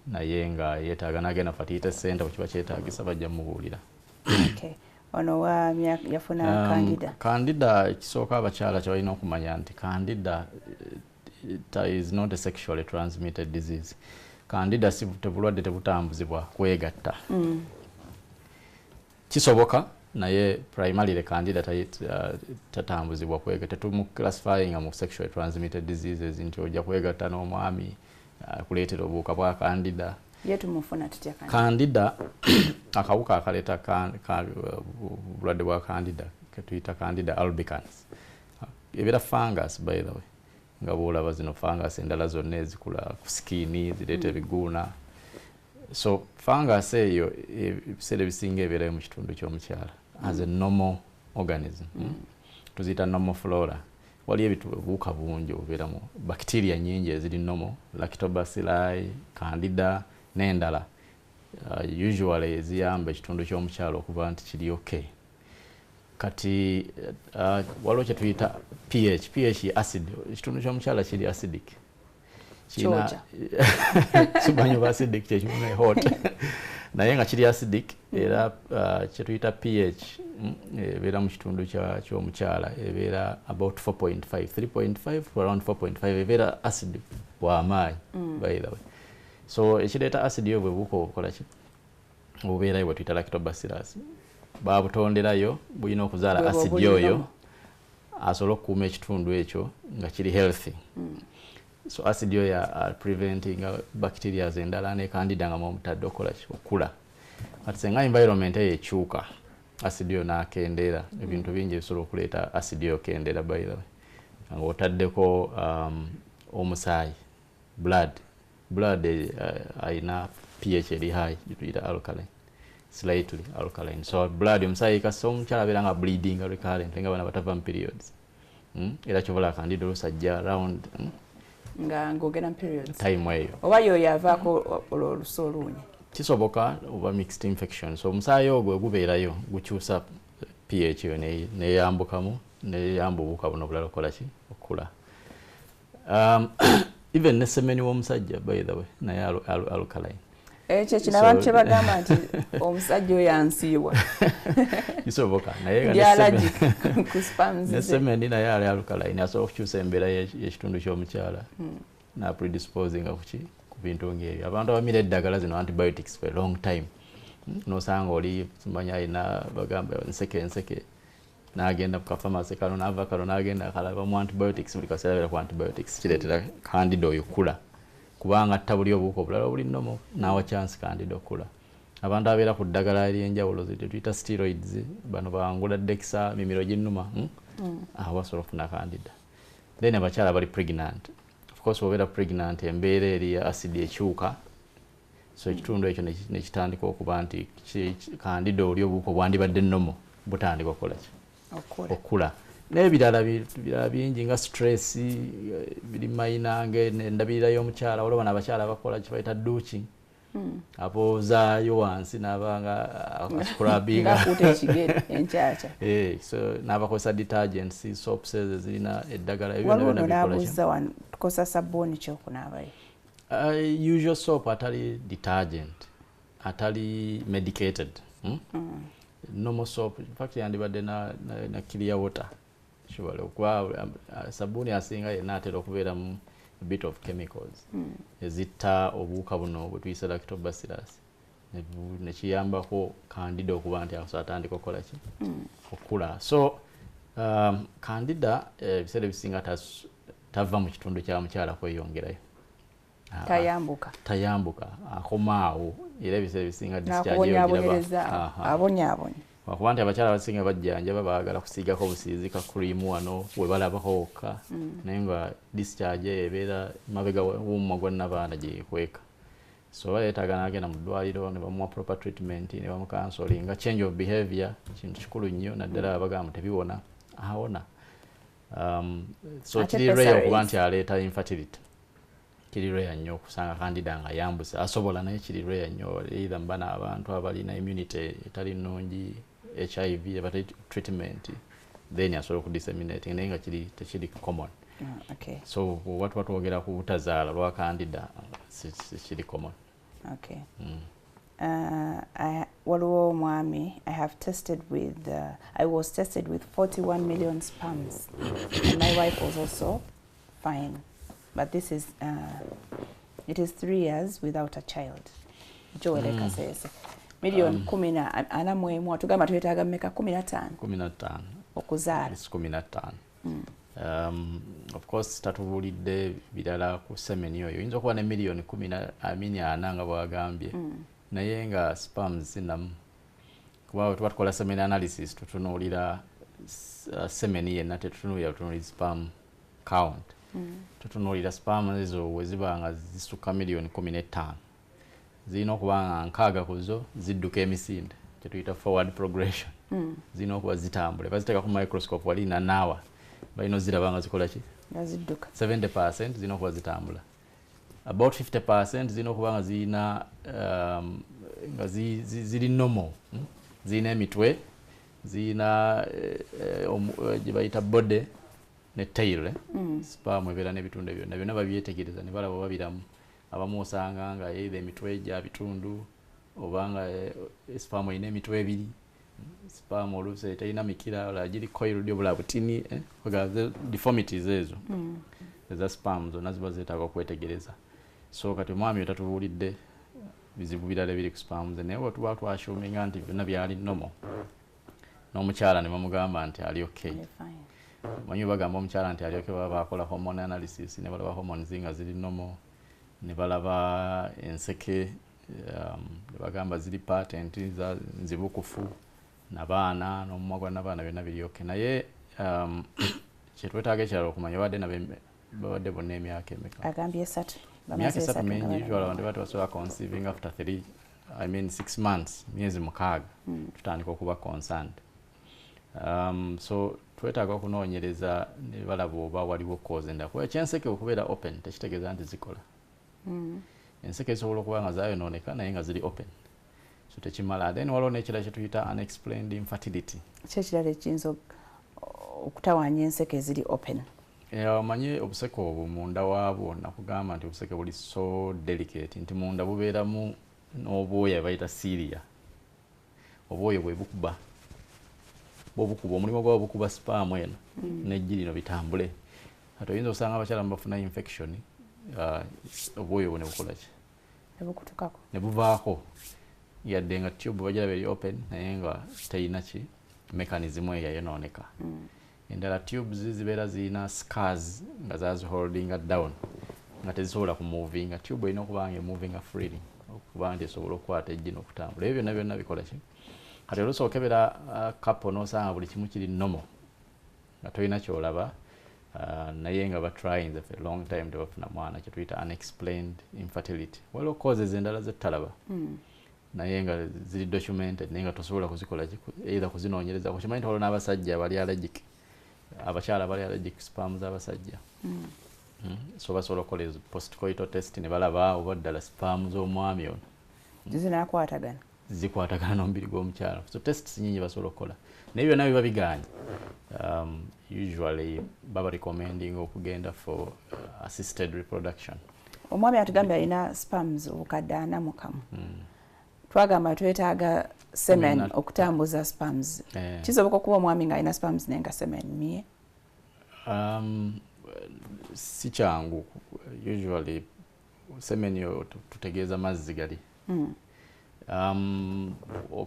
naye nga yeetaaga n'agenda fertility center bwe kiba kyetaagisa bajja mubuulira. Okay. Ono wa yafuna candida. Candida ekisooka abakyala kye balina okumanya nti candida is not a sexually transmitted disease. Candida si bulwadde tebutambuzibwa kwegatta. Kisoboka naye primarily candida tatambuzibwa kwegatta. Tetumuclassifyinga mu sexually transmitted diseases nti ojja kwegatta n'omwami akuleetera obuwuka bwa candida. Ye tumufuna tutya candida? Candida akawuka akaleeta obulwadde bwa candida ketuyita candida albicans. Ebeera fungus by the way. Nga bw'olaba zino fungus endala zonna ezikula ku skin zireeta ebiguuna. So fungus eyo ebiseera ebisinga ebeerayo mu kitundu ky'omukyala as a normal organism. Tuziyita normal flora. Waliyo obuwuka bungi obubeeramu bacteria nnyingi eziri normal, lactobacilli, candida n'endala. Usually eziyamba ekitundu ky'omukyala okuba nti kiri okay. Kati waliwo kye tuyita pH. pH ye acid. Ekitundu ky'omukyala kiri acidic. Simanyi oba acidic kye kimu hot. Naye nga kiri acidic era kye tuyita pH ebeera mu kitundu ky'omukyala ebeera about 4.5, 3.5 to around 4.5 ebeera acid bw'amaanyi by the way. So ekireeta acid eyo bwe buwuka obukola ki? Obubeerayo bwe tuyita lactobacillus. Babutonderayo bulina okuzaala acid oyo asobole okukuuma ekitundu ekyo nga kiri healthy. So acid oyo preventing bacteria endala ne candida nga mwomutadde okukola ki? Okula. Kati singa environment eyo ekyuka acid oyo n'akendeera. Ebintu bingi ebisobola okuleeta acid oyo okendeera by the way. Nga otaddeko omusaayi, blood. Blood ayina pH eri high, gye alkaline. Slightly alkaline. So blood omusaayi kasita omukyala abeera nga bleeding recurrent nga bana batava mu periods. Era kyobola candida olusajja around nga ng'ogenda mu periods time eyo. Oba yoyo yavaako olwo olusu oluwunya. Kisoboka oba mixed infection. So omusaayi ogwo gubeerayo gukyusa pH eyo neyambukamu neyamba obuwuka buno obulala okukola ki? Okukula. Even ne semen w'omusajja by the way naye alkaline. Ekyo kino abantu kye bagamba nti omusajja oyo ansiiwa. Kisoboka naye nga ne semen naye ali alkaline asobola okukyusa embeera y'ekitundu ky'omukyala na predisposinga ku ki? Ku bintu ng'ebyo. Abantu abamira eddagala zino antibiotics for a long time n'osanga oli simanya alina bagamba nseke nseke n'agenda ku kafamasi kano n'ava kano n'agenda akalala bamuwa antibiotics buli kaseera abeera ku antibiotics kireetera candida oyo kkula kubanga atta buli obuwuka obulala obuli normal n'awa chance candida okukula. Abantu abeera ku ddagala ery'enjawulo ze tuyita steroids bano bangula dexa mimiro ginnuma awo basobola okufuna candida. Then abakyala bali pregnant. Of course bw'obeera pregnant embeera eri ya acid ekyuka so ekitundu ekyo nekitandika okuba nti candida oli obuwuka obwandibadde normal butandika okukola ki? Okukula. N'ebirala bingi nga stress biri minor endabirira y'omukyala waliwo bano abakyala abakola kye bayita douching. Aboozaayo wansi n'abanga ascrubbinga ng'akuuta ekigere enkyakya. So n'abakozesa detergents, soaps ezo ezirina eddagala ebyo Waliwo byonna ono bikola ki? n'abuuza wano tukozesa sabbuuni ki okunaabayo? Usual soap atali detergent, atali medicated. Normal soap, in fact yandibadde na clear water. Surely okuba sabbuuni asinga yenna atera okubeeramu a bit of chemicals ezitta obuwuka buno bwe tuyise lactobacillus nekiyambako candida okuba nti asobola atandika okukola ki? Okukula. So candida ebiseera ebisinga tava mu kitundu kya mukyala kweyongerayo. Tayambuka. Tayambuka akoma awo era ebiseera ebisinga discharge eyo ogiraba. N'akubonyaabonyereza abonyaabonya. Lwakuba nti abakyala abasinga bajjanjaba baagala kusiigako busiizi ka cream wano we balabako wokka naye nga discharge eyo ebeera mabega w'omumwa gwa nnabaana gye yeekweka. So oba yeetaaga n'agenda mu ddwaliro ne bamuwa proper treatment ne bamucounselinga. Change of behavior kintu kikulu nnyo naddala abagamba tebiwona awona. So Ate kiri rare okuba pessaries. nti aleeta infertility. Kiri rare nnyo okusanga candida nga yambuse asobola naye kiri rare nnyo either mu bano abantu abalina immunity etali nnungi HIV abatali treatment then asobola okudisseminating naye nga kiri tekiri common. So bw'oba tuba twogera ku butazaala lwa candida si kiri common. Waliwo omwami, I have tested with I was tested with 41 million sperms and my wife was also fine, but this is it is 3 years without a child. Joel Kasese, miliyoni 41, tugamba twetaaga mmeka? 15. 15. Okuzaala. It's 15. Of course tatubuulidde birala ku semen oyo. Oyinza okuba ne miliyoni 14 nga bwagambye, naye nga sperms zinamu, kuba bwe tuba tukola semen analysis tutunuulira semen yenna, tetutunuulira butunuulizi sperm count. Tutunuulira sperm ezo we ziba nga zisukka miliyoni 15, zirina okuba nga 60 ku zo zidduka emisinde, kyetuyita forward progression. Zirina okuba zitambula, baziteeka ku microscope wali nanaawa, balina oziraba nga zikola ki? Nga zidduka. 70% zirina okuba zitambula, about 50% zirina okuba nga zirina nga ziri normal, Zirina emitwe, zirina gye bayita body ne tail, eh? Sperm ebeera n'ebitundu byonna byonna, babyetegereza ne balaba babiramu. Abamu osanga nga either emitwe gya bitundu, oba nga sperm erina emitwe ebiri, sperm oluusi terina mikira, olala giri coiled, obulala butini, eh? Deformities ezo eza sperm zonna ziba zeetaaga okwetegereza. So kati omwami oyo tatubuulidde bizibu birala ebiri ku sperm ze, naye bwe tuba twassuminga nti byonna byali normal, n'omukyala ne bamugamba nti ali okay. Ali fine. Manyi bagamba omukyala nti ali okay, baba bakola hormone analysis ne balaba hormones nga ziri normal, ne balaba enseke, ne bagamba ziri patent, nzibukufu, nabaana n'omumwa gwa nabaana byonna biri okay. Naye kyetwetaaga ekirala okumanya, babadde bonna emyaka emeka? Agambye 3. Emyaka 3 mingi. Usually abantu baba tebasobola conceiving after 3, I mean 6 months, myezi 6, tutandika okuba concerned. So twetaaga okunoonyereza ne balaba oba waliwo cause endala, kuba ekyenseke okubeera open tekitegeeza nti zikola. Enseke zisobola okuba nga zayonooneka naye nga ziri open, so tekimala. Then waliwo n'ekirala kye tuyita unexplained infertility. Ki ekirala ekiyinza okutawaanya enseke eziri open? Omanyi obuseke obwo munda waabwo, nakugamba nti obuseke buli so delicate nti munda bubeeramu n'obwoya bayita cilia. Obwoya bwe bukuba, bwobukuba omulimu gwabwo bukuba sperm eno n'eggi lino bitambule. Kati oyinza okusanga abakyala bafuna infection, obwoya obwo ne bukola ki? Ne bukutukako. Ne buvaako, yadde nga tube bagiraba eri open, naye nga terina ki mechanism eyo yayonooneka. Endala tubes zibeera zirina scars nga zaziholdinga down, nga tezisobola kumovinga. Tube erina okuba nga emovinga freely okuba nti esobola okukwata eggi n'okutambula. Ebyo byonna byonna bikola ki? Kati oluusi okebera couple n'osanga buli kimu kiri normal, nga tolina ky'olaba, naye nga batryinze for a long time tebafuna mwana, kye tuyita unexplained infertility. Waliwo causes endala zetutalaba, naye nga ziri documented, naye nga tosobola kuzikola ki, either kuzinoonyereza. Kukimanyi nti waliwo n'abasajja abali allergic, abakyala bali allergic sperm z'abasajja. So basobola okukola ezo postcoital test ne balaba oba ddala sperm z'omwami ono zinakwatagana, zikwatagana n'omubiri gw'omukyala. So tests nyingi basobola okukola, naye byonna biba bigaanye. Usually baba recommending okugenda for assisted reproduction. Omwami atugambye alina sperms obukadde 41. Twagamba twetaaga semen okutambuza sperms. Kisoboka okuba omwami ng'alina sperms naye nga semen mye? Si kyangu. Usually semen yo tutegeeza mazzi gali.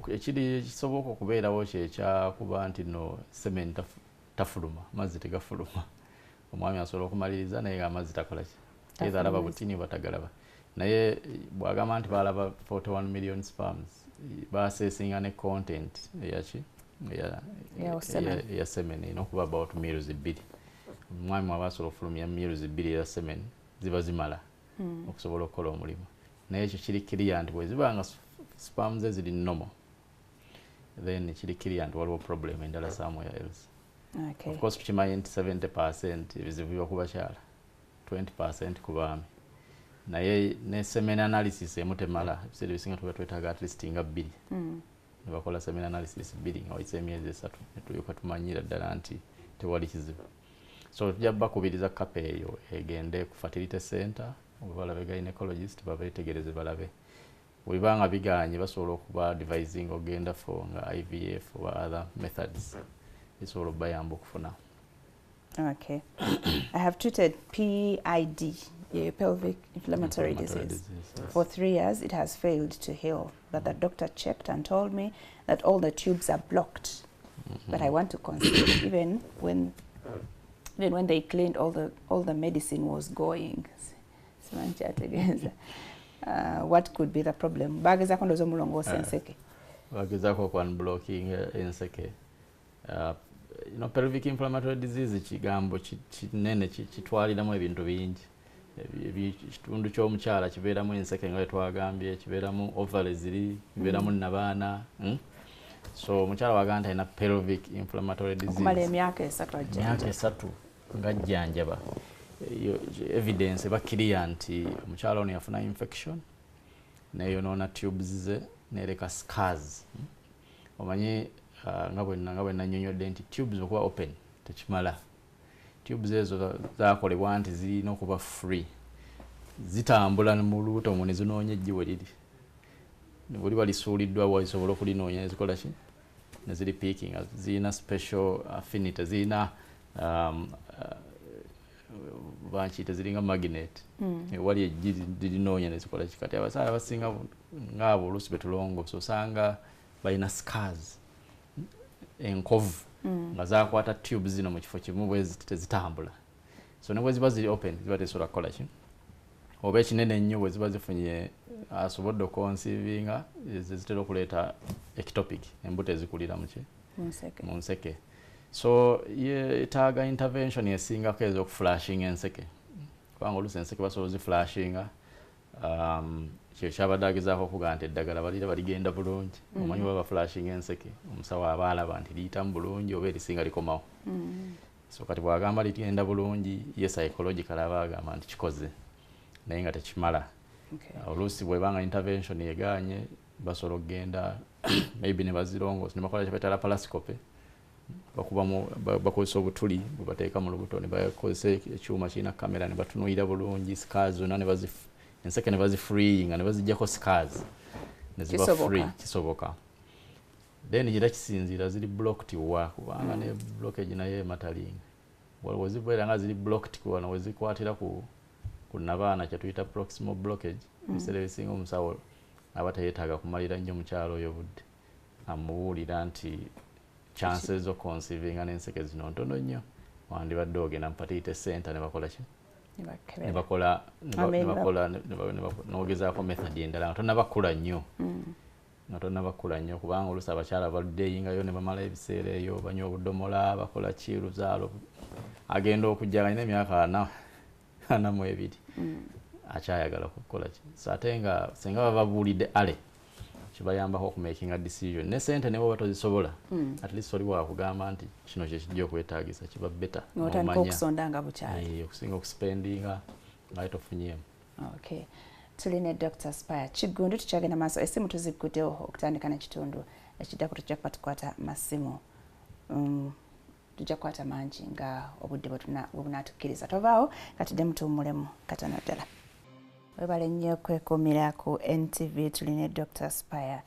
Ekiri kisoboka okubeerawo kyekyakuba nti no semen tafuluma, mazzi tegafuluma. Omwami asobola okumaliriza naye nga amazzi takola ki? Either alaba butini oba tagalaba. Naye bw'agamba nti balaba 41 million sperms, basesinga ne content eyaki? Eya semen erina okuba about mils 2. Omwami mwaba asobola okufulumya mils 2 eya semen, ziba zimala okusobola okukola omulimu. Naye ekyo kiri clear nti bwe ziba nga sperms ze ziri normal, then kiri clear nti waliwo problem endala somewhere else. Of course tukimanyi nti 70% ebizibu biba ku bakyala, 20% ku baami. Naye ne semen analysis emu temala, ebiseera ebisinga tuba twetaaga at least nga 2. Ne bakola semen analysis 2 nga wayise emyezi 3, ne tulyoka tumanyira ddala nti tewali kizibu. So tujja bakubiriza couple eyo egende ku fertility center oba balabe gynecologist babeetegereze balabe. Bwebanga biganye basobola okuba advising ogenda for nga IVF or other methods esobola okubayamba okufuna. Okay. I have treated PID, pelvic inflammatory disease. Yes. For 3 years it has failed to heal, but the doctor checked and told me that all the tubes are blocked. But I want to conceive. Even when they cleaned, all the medicine was going. What could be the problem? Bagezaako ndowooza omulongoosa enseke. Bagezaako ku unblocking enseke. You know, pelvic inflammatory disease kigambo kinene, kitwaliramu ebintu bingi. Ekitundu ky'omukyala kibeeramu enseke nga twagambye, kibeeramu ovaries ziri, kibeeramu nabaana. So omukyala wagamba nti alina pelvic inflammatory disease okumala emyaka 3 emyaka 3 ng'ajjanjaba, evidence eba clear nti omukyala ono yafuna infection neyonoona tubes ze nereka scars. Omanyi nga bwe nannyonnyodde nti tubes okuba open tekimala. Tubes ezo zakolebwa nti zirina okuba free, zitambula mu lubuto omwo ne zinoonya eggi we liri, bwe liba lisuuliddwa wasobola okulinoonya ne zikola ki, ne ziri picking. Zirina special affinity, zirina bankiyita ziringa magnet, ewali eggi lirinoonya ne zikola ki. Kati abasaala abasinga ngaabo oluusi betulongoosa osanga balina scars, enkovu nga zakwata tubes zino mu kifo kimu bwe tezitambula. So ne bwe ziba ziri open ziba tezisobola kukola ki, oba ekinene ennyo bwe ziba zifunye asobodde okonsiivinga, zitera okuleeta ectopic, embuto ezikulira mu ki, mu nseke. So yeetaaga intervention esingako ez'okuflashinga enseke, kubanga oluusi enseke basobola oziflashinga. Kyo kyabadde agezaako okugamba nti eddagala balira baligenda bulungi. Omanyi baba baflashinga enseke, omusawo aba alaba nti liyitamu bulungi oba erisinga likomawo. So kati bw'agamba ligenda bulungi, ye psychological aba agamba nti kikoze, naye nga tekimala. Oluusi bw'ebanga intervention yegaanye, basobola okugenda maybe ne bazirongoosa ne bakola kye bayita laparoscopy, bakubamu, bakozesa obutuli bwe bateeka mu lubuto ne bakozesa ekyuma kirina kamera ne batunuulira bulungi scars zonna ne enseke ne bazifreeinga ne baziggyako scars ne ziba free. Kisoboka. Then era kisinziira ziri blocked wa, kubanga ne blockage naye ematalinga. Waliwo zibeera nga ziri blocked wano we zikwatira ku nabaana, kye tuyita proximal blockage. Ebiseera ebisinga omusawo aba teyeetaaga kumalira nnyo mukyala oyo budde, amubuulira nti chances zo conceiving n'enseke zino ntono nnyo, wandibadde ogenda mu fertility center ne bakola ki, ne bakola n'ogezaako method endala nga tonnabakula nnyo, nga tonnabakula nnyo, kubanga oluusi abakyala baluddeyingayo ne bamala ebiseera eyo banywa obudomola, bakola ki, luzaalo agenda okujja nga alina emyaka 42 akyayagala kukola ki. So ate nga singa baba babuulidde ale kibayambako okumakinga decision, ne sente ne bw'oba tozisobola, at least oli wakugamba nti kino kye kijja okwetaagisa, kiba better n'otandika okusonda nga bukyali, okusinga okuspendinga nga tofunyeemu. Okay. Tulina Dr. Spire Kiggundu, tukyagenda maaso, essimu tuziguddewo okutandika n'ekitundu ekiddako tujja kuba tukwata masimu, tujja kukwata mangi nga obudde bwe bunaatukkiriza. Tovaawo, katuddemu tuwummulemu katono ddala. Webale nnyo okwekuumira ku NTV. Tulina Dr. Spire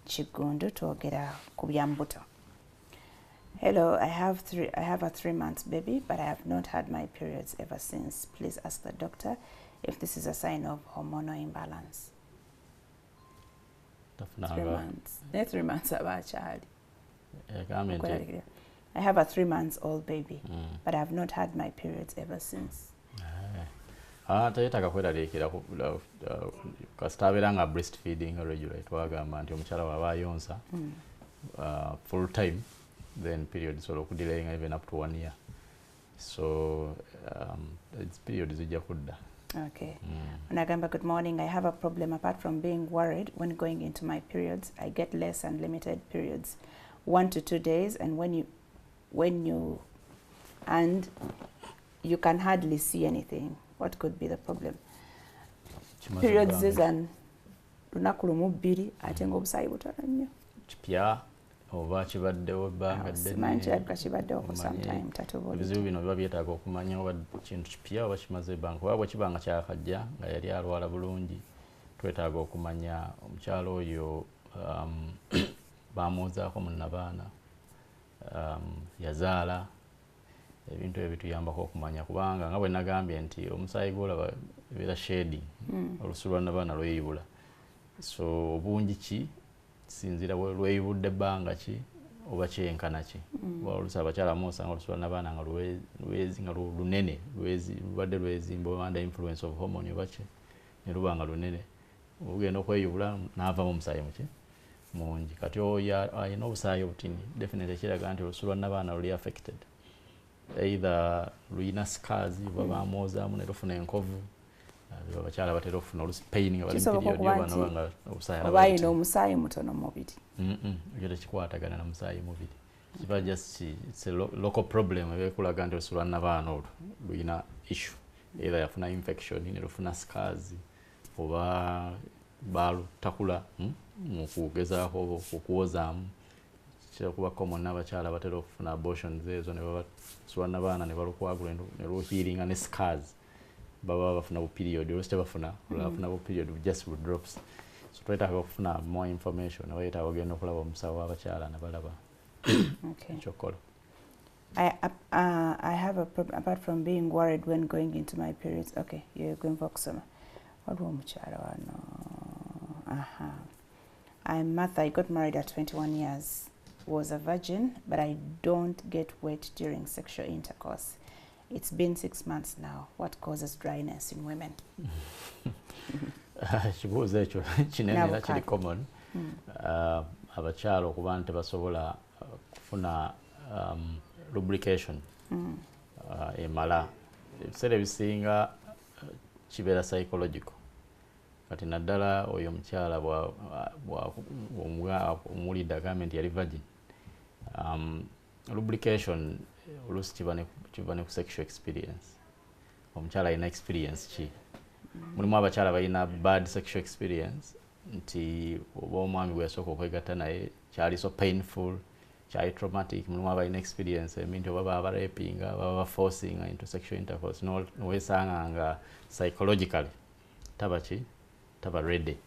Kiggundu, twogera ku bya mbuto. Hello, I have a 3 months baby, but I have not had my periods ever since. Please ask the doctor if this is a sign of hormonal imbalance. 3 months. 3 months aba akyali. I have a 3 months old baby, but I have not had my periods ever since. Teyetaaga kweraliikira, kasita abeera nga breastfeeding regular. Twagamba nti omukyala bw'aba ayonsa full time, then period sobola okudelayinga even up to 1 year. So period zijja kudda. Okay. Onagamba, good morning. I have a problem. Apart from being worried when going into my periods, I get less and limited periods, 1 to 2 days, and when you can hardly see anything. What could be the problem? Periods zizan lunaku lumu bbiri, ate ng'obusaayi butono nnyo. Kipya oba kibaddewo ebbanga ddene? Simanyi, kirabika kibaddewo for some time, tatubuulidde. Ebizibu bino biba byetaaga okumanya oba kintu kipya oba kimaze ebbanga, kuba bwe kiba nga kyakajja nga yali alwala bulungi, Twetaaga okumanya omukyala oyo bamwozaako mu nnabaana, yazaala, ebintu ebyo bituyambako okumanya, kubanga nga bwe nagambye nti omusaayi gwolaba ebeera shedding, olusu lwa nnabaana lweyibula. So obungi ki kisinziira lweyibudde ebbanga ki oba kyenkana ki. Oluusi abakyala muosanga olusu lwa nnabaana nga lwezi nga lunene, lubadde lwezimba oba under influence of hormone oba ki, ne luba nga lunene, ogenda okweyubula n'avamu omusaayi muki mungi. Kati oyo alina obusaayi obutini, definitely kiraga nti olusu lwa nnabaana luli affected, either luyina scars oba bamwozaamu ne lufuna enkovu. Abakyala batera okufuna olusi pain nga bali mu period oba nga obusaayi oba alina omusaayi mutono mu mubiri. Ekyo tekikwatagana na musaayi mubiri, kiba just it's a local problem ebekulaga nti olusu lwa nnabaana olwo luyina issue, either yafuna infection ne lufuna scars oba balutakula mu kugezaako okuwozaamu. Kitera kuba common n'abakyala batera okufuna abortions ezo ne babasuwa nnabaana ne balukwagula ne luhealinga ne scars, baba bafuna bu period, oluusi tebafuna, bafuna bu period just bu drops. So twetaaga okufuna more information, oba yeetaaga ogenda okulaba omusawo w'abakyala ne balaba ekyokukola. I have a problem apart from being worried when going into my periods. Okay, you're going for okusoma. Waliwo omukyala wano. Aha. I'm Martha. I got married at 21 years. Was a virgin, but I don't get wet during sexual intercourse. It's been 6 months now. What causes dryness in women? Ekibuuzo ekyo kinene era kiri common. Abakyala okuba nti tebasobola kufuna lubrication emala. Ebiseera ebisinga kibeera psychological. Kati naddala oyo omukyala omuwulidde agambye nti yali virgin. Lubrication oluusi kiva ne ku sexual experience. Omukyala alina experience ki? Mulimu abakyala balina bad sexual experience nti oba omwami gwe yasooka okwegatta naye kyali so painful, kyali traumatic. Mulimu abalina experience embi nti oba baba rapinga, baba baforcinga into sexual intercourse, noweesanga nga psychologically taba ki, taba ready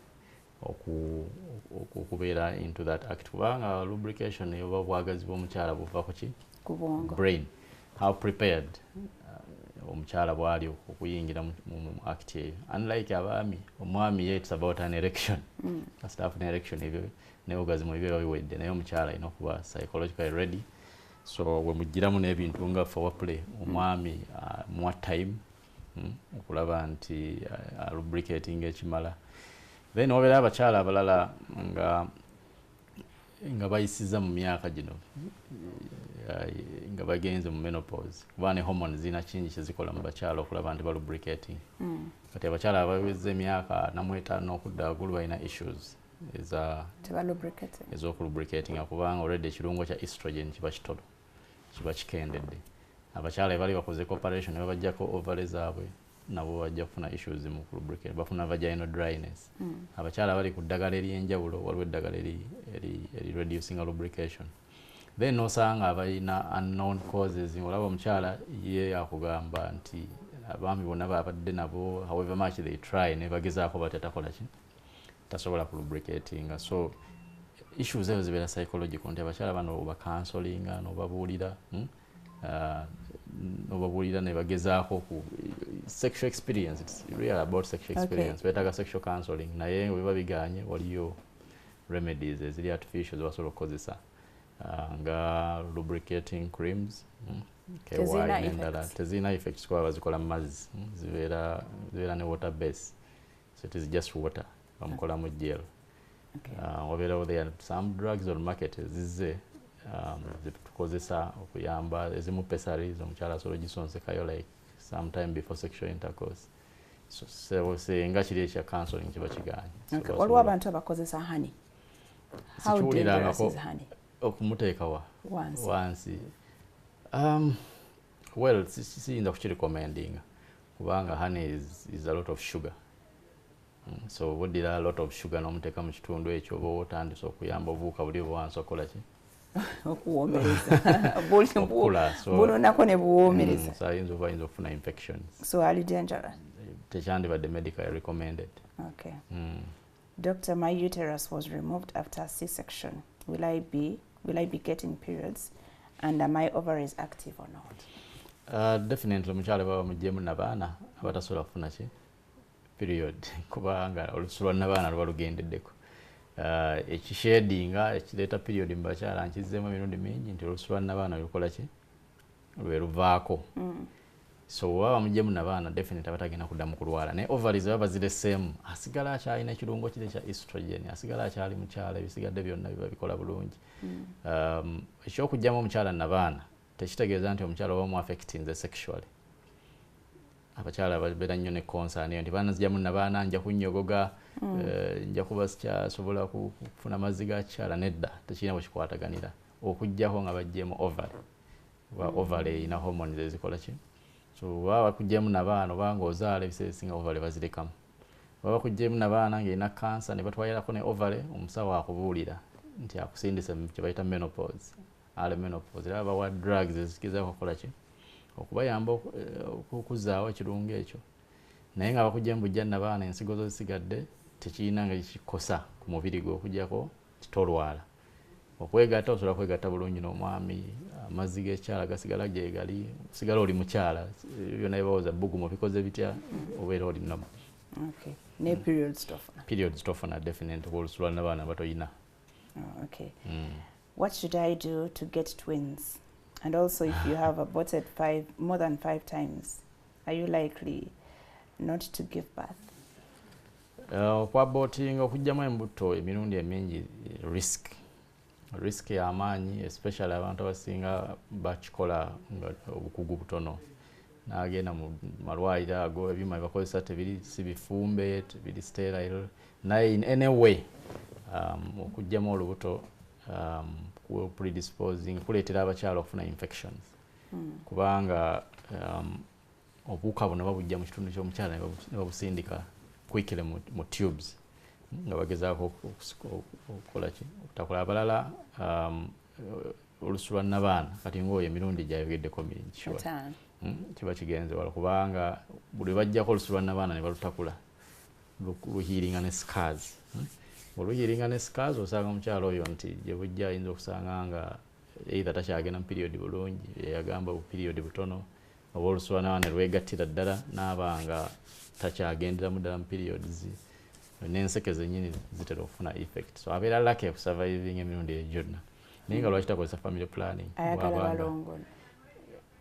okubeera into that act, kubanga lubrication oba obwagazi bw'omukyala buva ku ki? Ku bwongo. Brain. How prepared omukyala bw'ali okuyingira mu act eyo. Unlike abaami, omwami ye it's about an erection. Kasita afuna erection ebyo ne orgasm ebiba biwedde, naye omukyala alina okuba psychologically ready. So we mugiramu n'ebintu nga foreplay, omwami muwa time okulaba nti lubricating ekimala. Then wabeera abakyala abalala nga bayisiza mu myaka gino, nga bagenze mu menopause, kuba ne hormones zirina kingi kyezikola mu bakyala okulaba nti balubricating. Kati abakyala abaweza emyaka 45 okudda waggulu balina issues ez'okulubricating, kubanga already ekirungo kya estrogen kiba kitono, kiba kikendedde. Abakyala bali bakoze operation ne babaggyako ovary zaabwe, nabo bajja kufuna issues mu lubricate, bafuna vaginal dryness. Abakyala bali ku ddagala ery'enjawulo, waliwo eddagala eri reducing lubrication. Then osanga abalina unknown causes, olaba omukyala ye akugamba nti abaami bonna babadde nabo, however much they try, ne bagezaako batya takola ki, tasobola ku lubricatinga. So issues ezo zibeera psychological, nti abakyala bano obakansolinga n'obabuulira, n'obabuulira ne bagezaako ku sexual experience. It's really about sexual experience. Beetaaga sexual counseling, naye bwe biba bigaanye waliyo remedies eziri artificial zebasobola okukozesa, nga lubricating creams, KY n'endala. Tezirina effects kuba bazikola mu mazzi, zibeera ne water base, so it is just water bamukolamu gel. Wabeerawo there are some drugs on market ezizze zetukozesa okuyamba, ezimu pessaries omukyala asobola ogisonsekayo like sometime before sexual intercourse. So senga kiri ekya counseling kiba kigaanye. Waliwo abantu abakozesa honey. How dangerous is honey? Okumuteeka wa? Wansi. Well, siyinza kukirecommendinga kubanga honey is a lot of sugar. So woddira a lot of sugar n'omuteeka mu kitundu ekyo oba otandise okuyamba obuwuka buli oba wansi okukola ki? Okuwoomereza. Bunonako ne buwoomereza. So ayinza okufuna infections. So ali dangerous? Tekyandibadde medically recommended. Okay. Doctor, my uterus was removed after C-section. Will I be getting periods, and are my ovaries active or not? Definitely omukyala baba muggyemu nabaana abatasobola kufuna ki period, kubanga olususu lwa nabaana luba lugendeddeko. Ekishedinga ekireeta period mu bakyala nkizzeemu emirundi mingi nti olususu lwa nabaana lukola ki, lwe luvaako. So bw'aba bamuggyemu nabaana definitely abatagenda kuddamu kulwala, naye ovaries baba bazireseemu asigala akyalina ekirungo kiri ekya estrogen, asigala akyali mukyala, ebisigadde byonna biba bikola bulungi. Ekyokuggyamu omukyala nabaana tekitegeeza nti omukyala oba mu-affectinze sexually. Abakyala babeera nnyo ne concern eyo nti banazigyamu nabaana nja kunnyogoga, nja kuba sikyasobola kufuna mazzi ga kikyala. Nedda, tekirina bwe kikwataganira okuggyako nga baggyemu ovary, oba ovary erina hormones ezikola ki. So baba bakuggyemu nabaana oba ng'ozaala, ebiseera ebisinga ovary bazirekamu. Baba bakuggyemu nabaana ng'erina kansa ne batwalirako ne ovary, omusawo akubuulira nti akusindise mu kye bayita menopause, early menopause. Era bawa drugs ezigezaako okukola ki, okubayamba okuzzaawo ekirungo ekyo. Naye nga bakuggyemu bujja nabaana, ensigo zo zisigadde, tekirina nga kikosa ku mubiri gwe okuggyako titolwala. Okwegatta osobola kwegatta bulungi n'omwami, amazzi g'ekyala gasigala gye gali, osigala oli mukyala, byonna bye bawoza bbugumu bikoze bitya, obeera oli normal. Okay. Ne periods tofuna. Periods tofuna definitely, olususu lwa nabaana batoyina. Oh, okay. What should I do to get twins? And also, if you have aborted more than 5 times, are you likely not to give birth? Okwabortinga, okuggyamu embuto emirundi emingi risk y'amaanyi, especially abantu abasinga bakikola nga obukugu butono, n'agenda mu malwaliro ago ebyuma bye bakozesa tebiri si bifumbe, tebiri sterile. Naye in any way, okuggyamu olubuto predisposing kuleetera abakyala okufuna infections, kubanga obuwuka buno babujja mu kitundu ky'omukyala ne babusindika quickly mu tubes nga bagezaako okukola ki, okutakula. Abalala olusu lwa nabaana kati ng'oyo emirundi gyayogeddeko mingi, sure. 5. Kiba kigenze wala, kubanga buli bajjako olusu lwa nabaana ne balutakula luhealinga ne scars. Oluhealinga ne scars, osanga omukyala oyo nti gye bujja ayinza okusanga nga either takyagenda mu period bulungi, yagamba bu period butono, oba olusu lwa nabaana lwegattira ddala n'aba nga takyagenderamu ddala mu periods, n'enseke zennyini zitera okufuna effect. So abeera lucky okusurviving emirundi egyo gyonna. Naye nga lwaki takozesa family planning? Ayagala Bw'abanga balongo.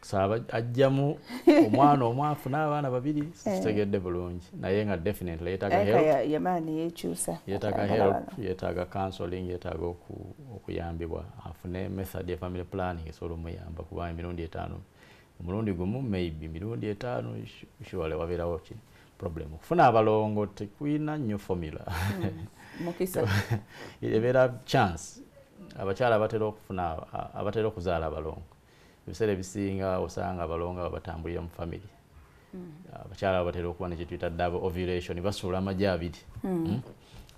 Saaba ajjamu omwana omu afune abaana babiri, sikitegedde bulungi, naye nga definitely yeetaaga Ayaka help. Yamaani yeekyusa. Yeetaaga Ayagala help, bano. yeetaaga counseling, yeetaaga okuyambibwa afune method ya family planning esobola omuyamba, kuba emirundi 5, omulundi gumu maybe, emirundi 5 surely wabeerawo ki problem. Okufuna abalongo tekulina nnyo formula. Mukisa. Ebeera chance. Abakyala abatera okufuna, abatera okuzaala abalongo, ebiseera ebisinga osanga abalongo abo batambulira mu family. Abakyala abo batera okuba ne kye tuyita double ovulation, basuula amagi abiri.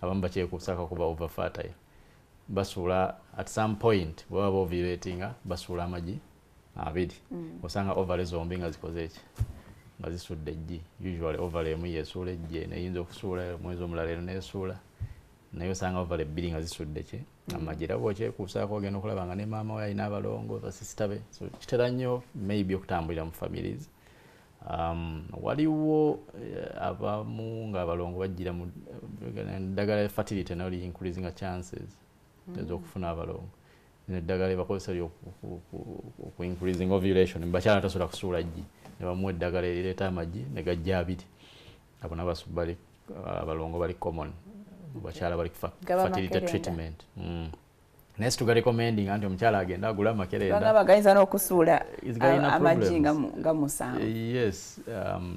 Abamu bakyekuusaako kuba over fertile. Basuula at some point bwe baba ovulatinga basuula amagi abiri. Osanga ovary zombi nga zikoze eki, nga zisudde eggi. Usually ovary emu yeesuula eggi, eno eyinza okusuula omwezi omulala eno neesuula, naye osanga ovary bbiri nga zisudde ki amagi. Era bw'okyekuusaako ogenda okulaba nga ne maama we alina abalongo, basisita be. So kitera nnyo maybe okutambulira mu families. Waliwo abamu ng'abalongo bajjira mu eddagala lya fertility nalyo li increasing chances ez'okufuna abalongo. Eddagala lye bakozesa ku increasing ovulation, mu bakyala tasobola kusuula ggi, ne bamuwa eddagala erireeta amagi ne gajja abiri. Abo nabo abalongo bali common mu bakyala bali Gaba fertility makerenda. treatment. Naye situga recommending nti omukyala agenda agule amakerenda. Bagamba gayinza n'okusuula It's galina amagi problems. nga 7. Yes,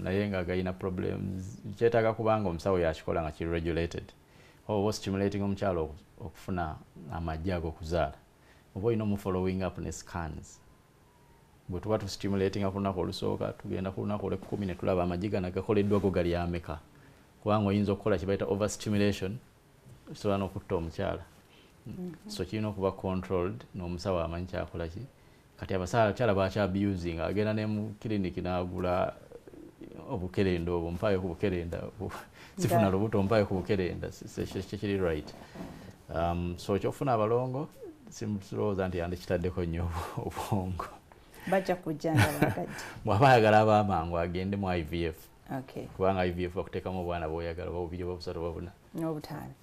naye nga galina problems. Kyetaaga kubanga omusawo yakikola nga kiri regulated. Oba stimulating omukyala okufuna amagi ag'okuzaala, oba olina omu following up ne scans. Bwe tuba tustimulatinga ku lunaku olusooka, tugenda ku lunaku olw'ekkumi ne tulaba amagi gano agakoleddwa go gali ameka. Kubanga oyinza okukola kye bayita overstimulation, osobola n'okutta omukyala. So kirina okuba controlled n'omusawo amanyi kyakola ki. Kati abakyala bakya abusing, agenda ne mu clinic n'agula Obukerenda obwo, mpaayo ku bukerenda, sifuna lubuto, mpaayo ku bukerenda, kikiri right. So kyofuna abalongo simulowooza nti yandikitaddeko nnyo obwongo. Bajja kujjanga. Bw'aba ayagala ab'amangu agende mu IVF. Kubanga IVF bakuteekamu obwana bw'oyagala, oba bubiri, oba busatu, oba buna. N'obutaano.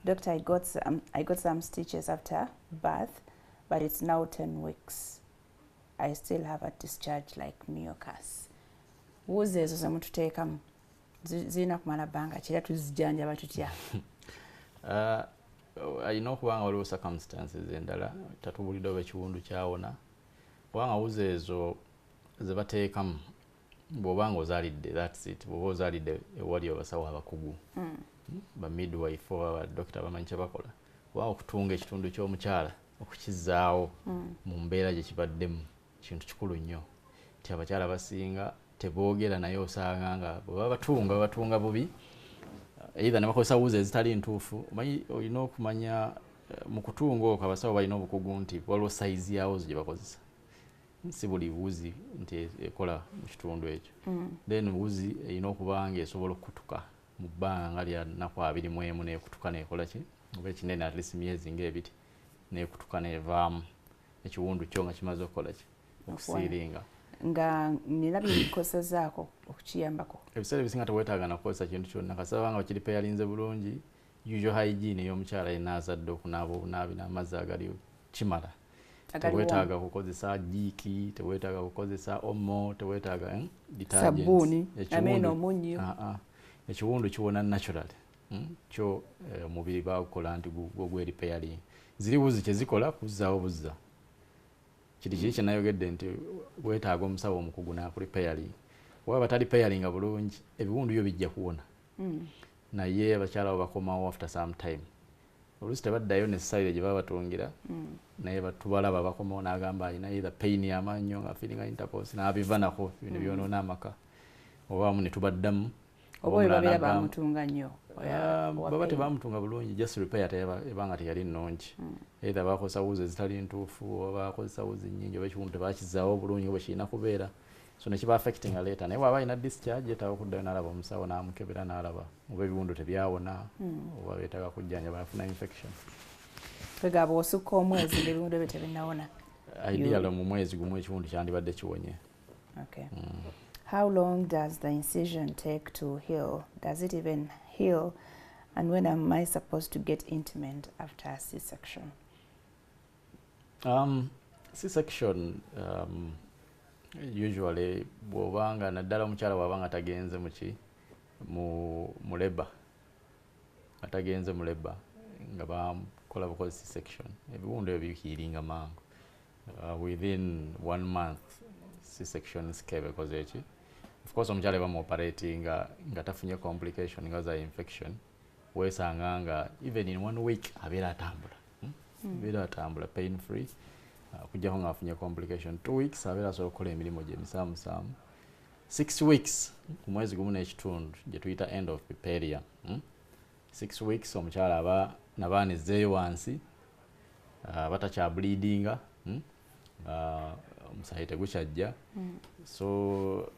Doctor, I got some stitches after birth, but it's now 10 weeks. I still have a discharge like mucus. Wuzi ezo zemututeekamu zirina kumala bbanga ki, era tuzijjanjaba tutya? Alina okuba nga waliwo circumstances endala tatubulidde oba ekiwundu kyawona, kubanga wuzi ezo ze bateekamu bw'oba nga ozaalidde, that's it. Bw'oba ozaalidde ewali abasawo abakugu, ba midwife oba badokita bamanyi kye bakola, kubanga okutunga ekitundu ky'omukyala okukizzaawo mu mbeera gye kibaddemu kintu kikulu nnyo, nti abakyala basinga teboogera, naye osanga nga bwe baba batunga, babatunga bubi, either ne bakozesa wuzi ezitali ntuufu. Omanyi olina okumanya mu kutunga okwo abasawo balina obukugu nti waliwo sayizi ya wuzi gye bakozesa, si buli wuzi nti ekola mu kitundu ekyo. Then wuzi erina okuba nga esobola okukutuka mu bbanga nga lya nnaku 21, n'ekutuka n'ekola ki, oba ekinene at least myezi ng'ebiri, n'ekutuka n'evaamu, ekiwundu kyo nga kimaze okukola ki, okusealinga. Nga nina byebikosezaako okukiyambako? Ebiseera ebisinga teweetaaga nakukozesa kintu kyonna, kasaba nga bakirepairinze bulungi. Usual hygiene ey'omukyala yenna azadde, okunaaba obunaabi n'amazzi agali kimala. Teweetaaga kukozesa Jik, teweetaaga kukozesa Omo, teweetaaga sabbuuni ameeno omunnyo. Ah, ah. Ekiwundu kiwona natural. Kyo omubiri bagukola nti gwerepairing. Ziri wuzi kyezikola kuzzaawo buzza kiri kiri kyenayogedde nti weetaaga omusawo omukugu nakurepairing. Oba batarepairinga bulungi, ebiwundu byo bijja kuwona, naye abakyala abo bakomawo after some time. Oluusi tebaddayo necessarily gye baba batungira, naye tubalaba bakomawo n'agamba alina either pain y'amaanyi nga feeling intercourse n'abiva nako bino byonoona amaka, oba wamu ne tubaddamu. Oba oyo babeera bamutunga nnyo? Baba tebamutunga bulungi, just repair ebanga teyali nnungi. Either bakozesa wuzi ezitali ntuufu, oba bakozesa wuzi nnyingi, oba ekiwundu tebakizaawo bulungi oba kirina kubeera, so nekiba affecting later. Naye bw'aba alina discharge, yeetaaga okuddayo n'alaba omusawo n'amukebera n'alaba oba ebiwundu tebyawona, oba beetaaga kujjanjaba afuna infection. Kwegamba osukka omwezi ng'ebiwundu ebyo tebinnawona? Ideally mu mwezi gumu ekiwundu kyandibadde kiwonye. Okay. How long does the incision take to heal? Does it even heal? And when am I supposed to get intimate after a C-section? C-section usually bw'obanga naddala omukyala bw'aba nga tagenze muki mu labour, atagenze mu labour nga bakola bukozi C-section, ebiwundu ebyo bihealinga mangu. Within one month C-section sikebe ekoze eki. Of course omukyala bamuoperatinga nga tafunye complication nga za infection, weesanga nga even in one week abeera atambula, Abeera atambula pain free, okuggyako ng'afunye complication. 2 weeks abeera asobola okukola emirimu gye emisaamusaamu. 6 weeks, ku mwezi gumu n'ekitundu gye tuyita end of puerperium, 6 weeks omukyala aba nabaana ezzeeyo wansi, aba takyableedinga, Omusaayi tegukyajja. So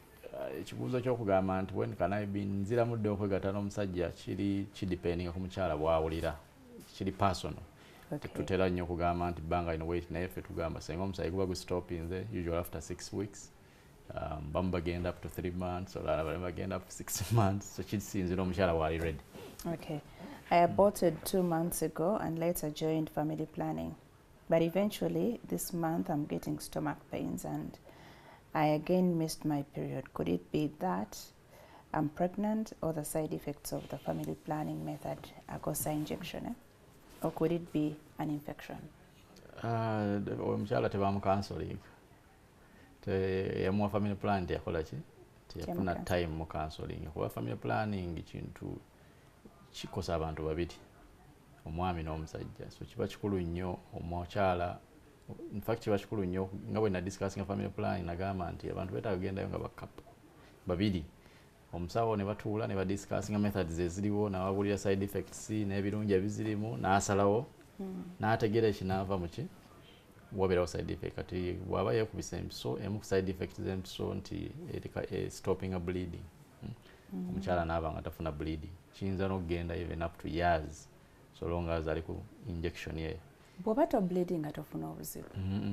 ekibuuzo ky'okugamba nti when can I be nziramu dde okwegatta n'omusajja kiri kidependinga ku mukyala bw'awulira, kiri personal. Tetutera nnyo okugamba nti bbanga lino wait, naye ffe tugamba senga omusaayi guba gustopinze, usually after 6 weeks. Bamu bagenda up to 3 months, olala bali bagenda up to 6 months, so kisinzira omukyala bw'ali ready. Okay. I aborted 2 months ago and later joined family planning. But eventually, this month, I'm getting stomach pains and I again missed my period. Could it be that I'm pregnant or the side effects of the family planning method, Agosa injection? Eh? Or could it be an infection? Omukyala tebamucounseling, yamuwa family plan, teyakola ki, teyafuna time mu counseling, kuba family planning kintu kikosa abantu babiri, omwami n'omusajja, so kiba kikulu nnyo omukyala. In fact kiba kikulu nnyo nga bwe nadiscussinga family planning, nagamba nti abantu beetaaga kugendayo nga bacouple babiri, omusawo ne batuula ne badiscussinga methods eziriwo, nababuulira side effects n'ebirungi ebizirimu, n'asalawo n'ategeera ekinaava muki wabeerawo side effect. Kati bw'aba yeekubisa empiso, emu ku side effect z'empiso nti ereka stopping bleeding. Omukyala n'aba nga tafuna bleeding, kiyinza n'okugenda even up to years, so long as ali ku injection ye. Bw'oba to bleeding nga tofuna obuzibu?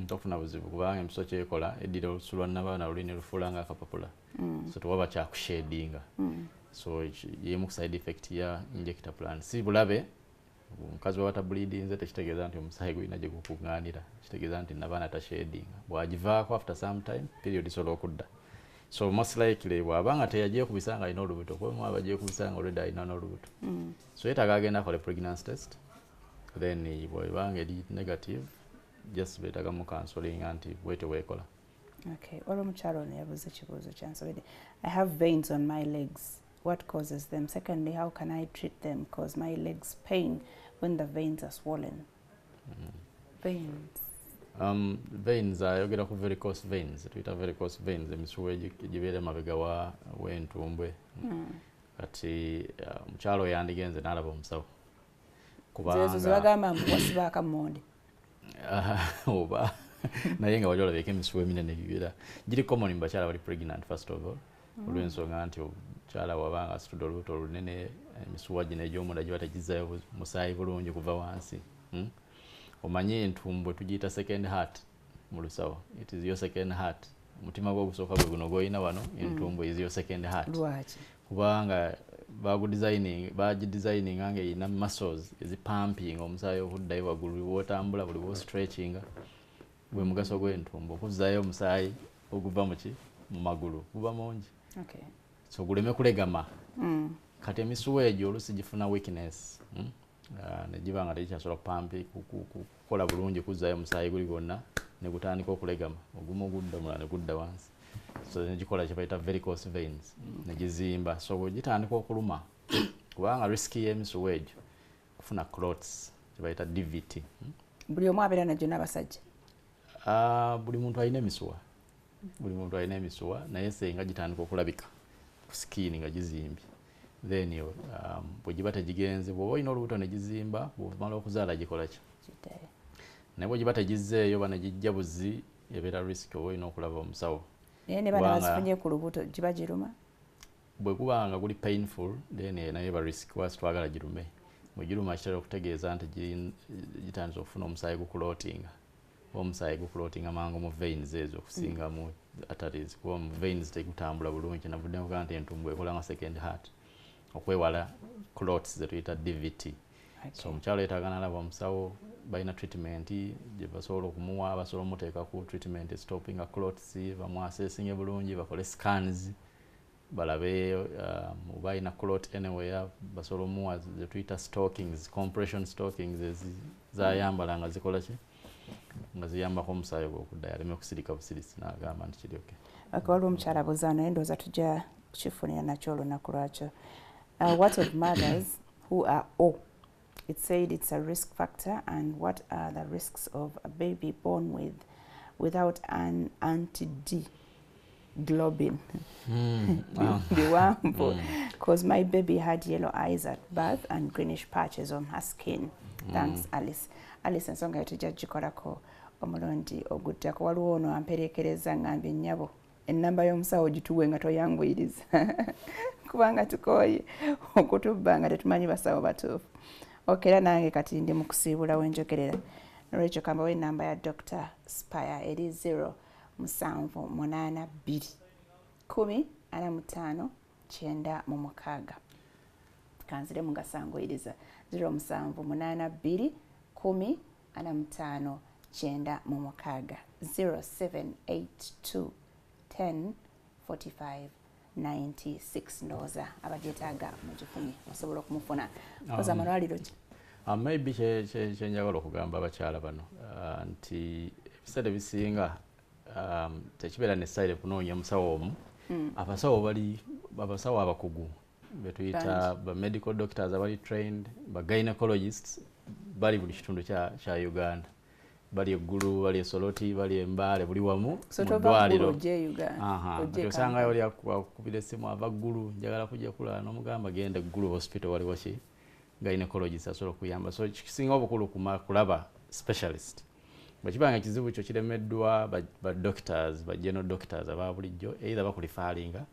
Tofuna buzibu, kubanga empiso kyekola eddira olusu lwa nnabaana luli ne lufuula nga akapapula. So tewaba kyakushedinga. So yemu ku side effect ya injector plan. Si bulabe, omukazi bw'aba tableedinze tekitegeeza nti omusaayi gulina gye gukuŋŋaanira, kitegeeza nti nnabaana tashedinga. Bw'agivaako after some time, period isobola okudda. So most likely bw'aba nga teyagyekubisa nga alina olubuto, kuba aba agyekubisa nga already alina n'olubuto. So yeetaaga agenda akole pregnancy test, then bw'eba nga eri negative, just beetaaga mu counseling nti bwetyo bwekola. Okay, olwo omukyala ono yabuuza ekibuuzo kyansobedde. I have veins on my legs. What causes them? Secondly, how can I treat them? Because my legs pain when the veins are swollen. Veins. Veins, ayogera ku varicose veins. Tuyita varicose veins emisuwa egibeera emabega w'entumbwe. Kati omukyala oyo yandigenze n'alaba omusawo. Zezo zebagamba mbu wasiba akamonde. Oba naye nga wali olabyeko emisuwa eminene egibeera giri common mu bakyala bali pregnant, first of all. Olw'ensonga nti omukyala wabanga asitudde olubuto olunene, emisuwa gino egy'omunda giba tegizzayo musaayi bulungi kuva wansi. Omanye entumbwe tugiyita second heart mu lusawo. It is your second heart. Omutima gwo ogusooka gwe guno gw'olina wano, entumbwe is your second heart. Lwaki? Kubanga bagidesigninga nga erina muscles ezipumping omusaayi okuddayo waggulu bw'otambula, buli bw'ostretchinga. Gwe mugaso gw'entumbwe okuzzaayo omusaayi oguva mu ki? Mu magulu guba mungi. So guleme kulegama. Kati emisuwa egyo oluusi gifuna weakness. Ne giba nga tegikyasobola pampi kukola bulungi kuzzaayo omusaayi guli gwonna, ne gutandika okulegama, ogumu gudda omulala ne gudda wansi. So ne gikola kye bayita varicose veins, ne gizimba. So bwe gitandika okuluma, kubanga risk y'emisuwa egyo kufuna clots kye bayita DVT. Buli omu abeera nagyo n'abasajja? Buli muntu alina emisuwa. Buli muntu alina emisuwa, naye senga gitandika okulabika ku skin nga gizimbye. Then bwe giba tegigenze, bw'oba olina olubuto ne gizimba, bw'omala okuzaala gikola ki? Naye bwe giba tegizzeeyo oba ne gijja buzi, ebeera risk, oba olina okulaba omusawo. Naye ne bana bazifunye ku lubuto giba giruma? Bwe guba nga guli painful, then naye eba risk, kuba twagala girume. Bwe giruma kitera okutegeeza nti gitandise okufuna omusaayi gukulootinga. Omusaayi gukulootinga mangu mu veins ezo okusinga mu arteries, kuba mu veins tegutambula bulungi. Navudde nkugaa nti entumbwe ekola nga second heart, okwewala clots ze tuyita DVT. So omukyala yeetaaga n'alaba omusawo, balina treatment gye basobola okumuwa, basobola omuteeka ku treatment stopping clots, bamuassessinge bulungi, bakole scans, balabe oba alina clot anywhere, basobola omuwa ze tuyita stockings, compression stockings zayambala nga zikola ki? Nga ziyambako omusaayi gwe okuddayo aleme kusirika busirisi n'agamba nti kiri okay. Waliwo omukyala abuuza naye ndowooza tujja kukifunira nakyo olunaku lwakyo. What of mothers who are O? It said it's a risk factor, and what are the risks of a baby born without an anti-D globin? Biwambo. Because my baby had yellow eyes at birth and greenish patches on her skin. Thanks, Alice. Alice, ensonga yetu tujja kugikolako omulundi oguddako. Waliwo ono ampereekereza ngambye nnyabo ennamba y'omusawo gituwe nga toyanguyiriza kubanga tukooye okutubba nga tetumanyi basawo batuufu. Okay, era nange kati ndi mu kusiibula wenjogerera. Nolwekyo kambawe ennamba ya Dr. Spire eri 0 7 8 2 10 45 96. Kanziremu nga sanguyiriza 0 7 8 2 10 45 96 0782 10 45 96. Ndowooza abagyetaaga mugifunye osobola okumufuna. Koza amalwaliro ki? Maybe kyenjagala okugamba abakyala bano nti ebiseera ebisinga tekibeera necessary kunoonya musawo omu. Abasawo bali abasawo abakugu betuyita ba medical doctors abali trained, ba gynecologists bali buli kitundu kya Uganda. Bali eggulu, bali esoloti, bali embaale, buli wamu mu ddwaliro. Osangayo oli akukubira essimu ava Ggulu, njagala kujja kulaba, n'omugamba genda Ggulu hospital waliwo ki gynecologist asobola okuyamba. So kisinga obukulu kulaba specialist. Bwe kiba nga ekizibu kyo kiremeddwa ba doctors, ba general doctors aba bulijjo, either bakureferringa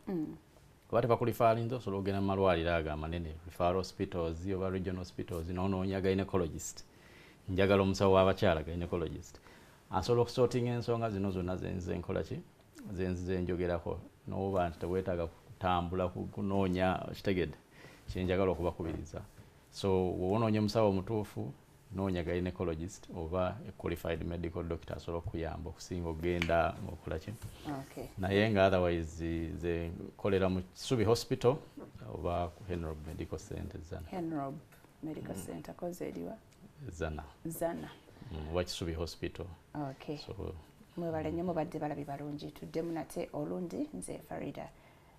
Oba tebakureferinze, osobola okugenda mu malwaliro ago amanene, referral hospitals oba regional hospitals, n'onoonya gynecologist. Njagala omusawo w'abakyala, gynecologist, asobola okusortinga ensonga zino zonna zenze nkola ki, zenzize njogerako, n'oba nti teweetaaga kutambula kunoonya. Kitegedde kyenjagala okubakubiriza? So woba onoonya omusawo omutuufu, noonya gynecologist oba a qualified medical doctor asobola okuyamba okusinga okugenda okola ki. Naye nga otherwise nze nkolera mu Kisubi Hospital oba ku Henrob Medical Center, Zana. Henrob Medical Center koze eriwa? Zana. Zana. Oba Kisubi Hospital. So Mwebale nnyo, mubadde balabi balungi. Tuddemu nate olundi. Nze Farida,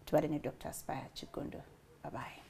tubadde ne Dr Spire Kiggundu. Bye bye.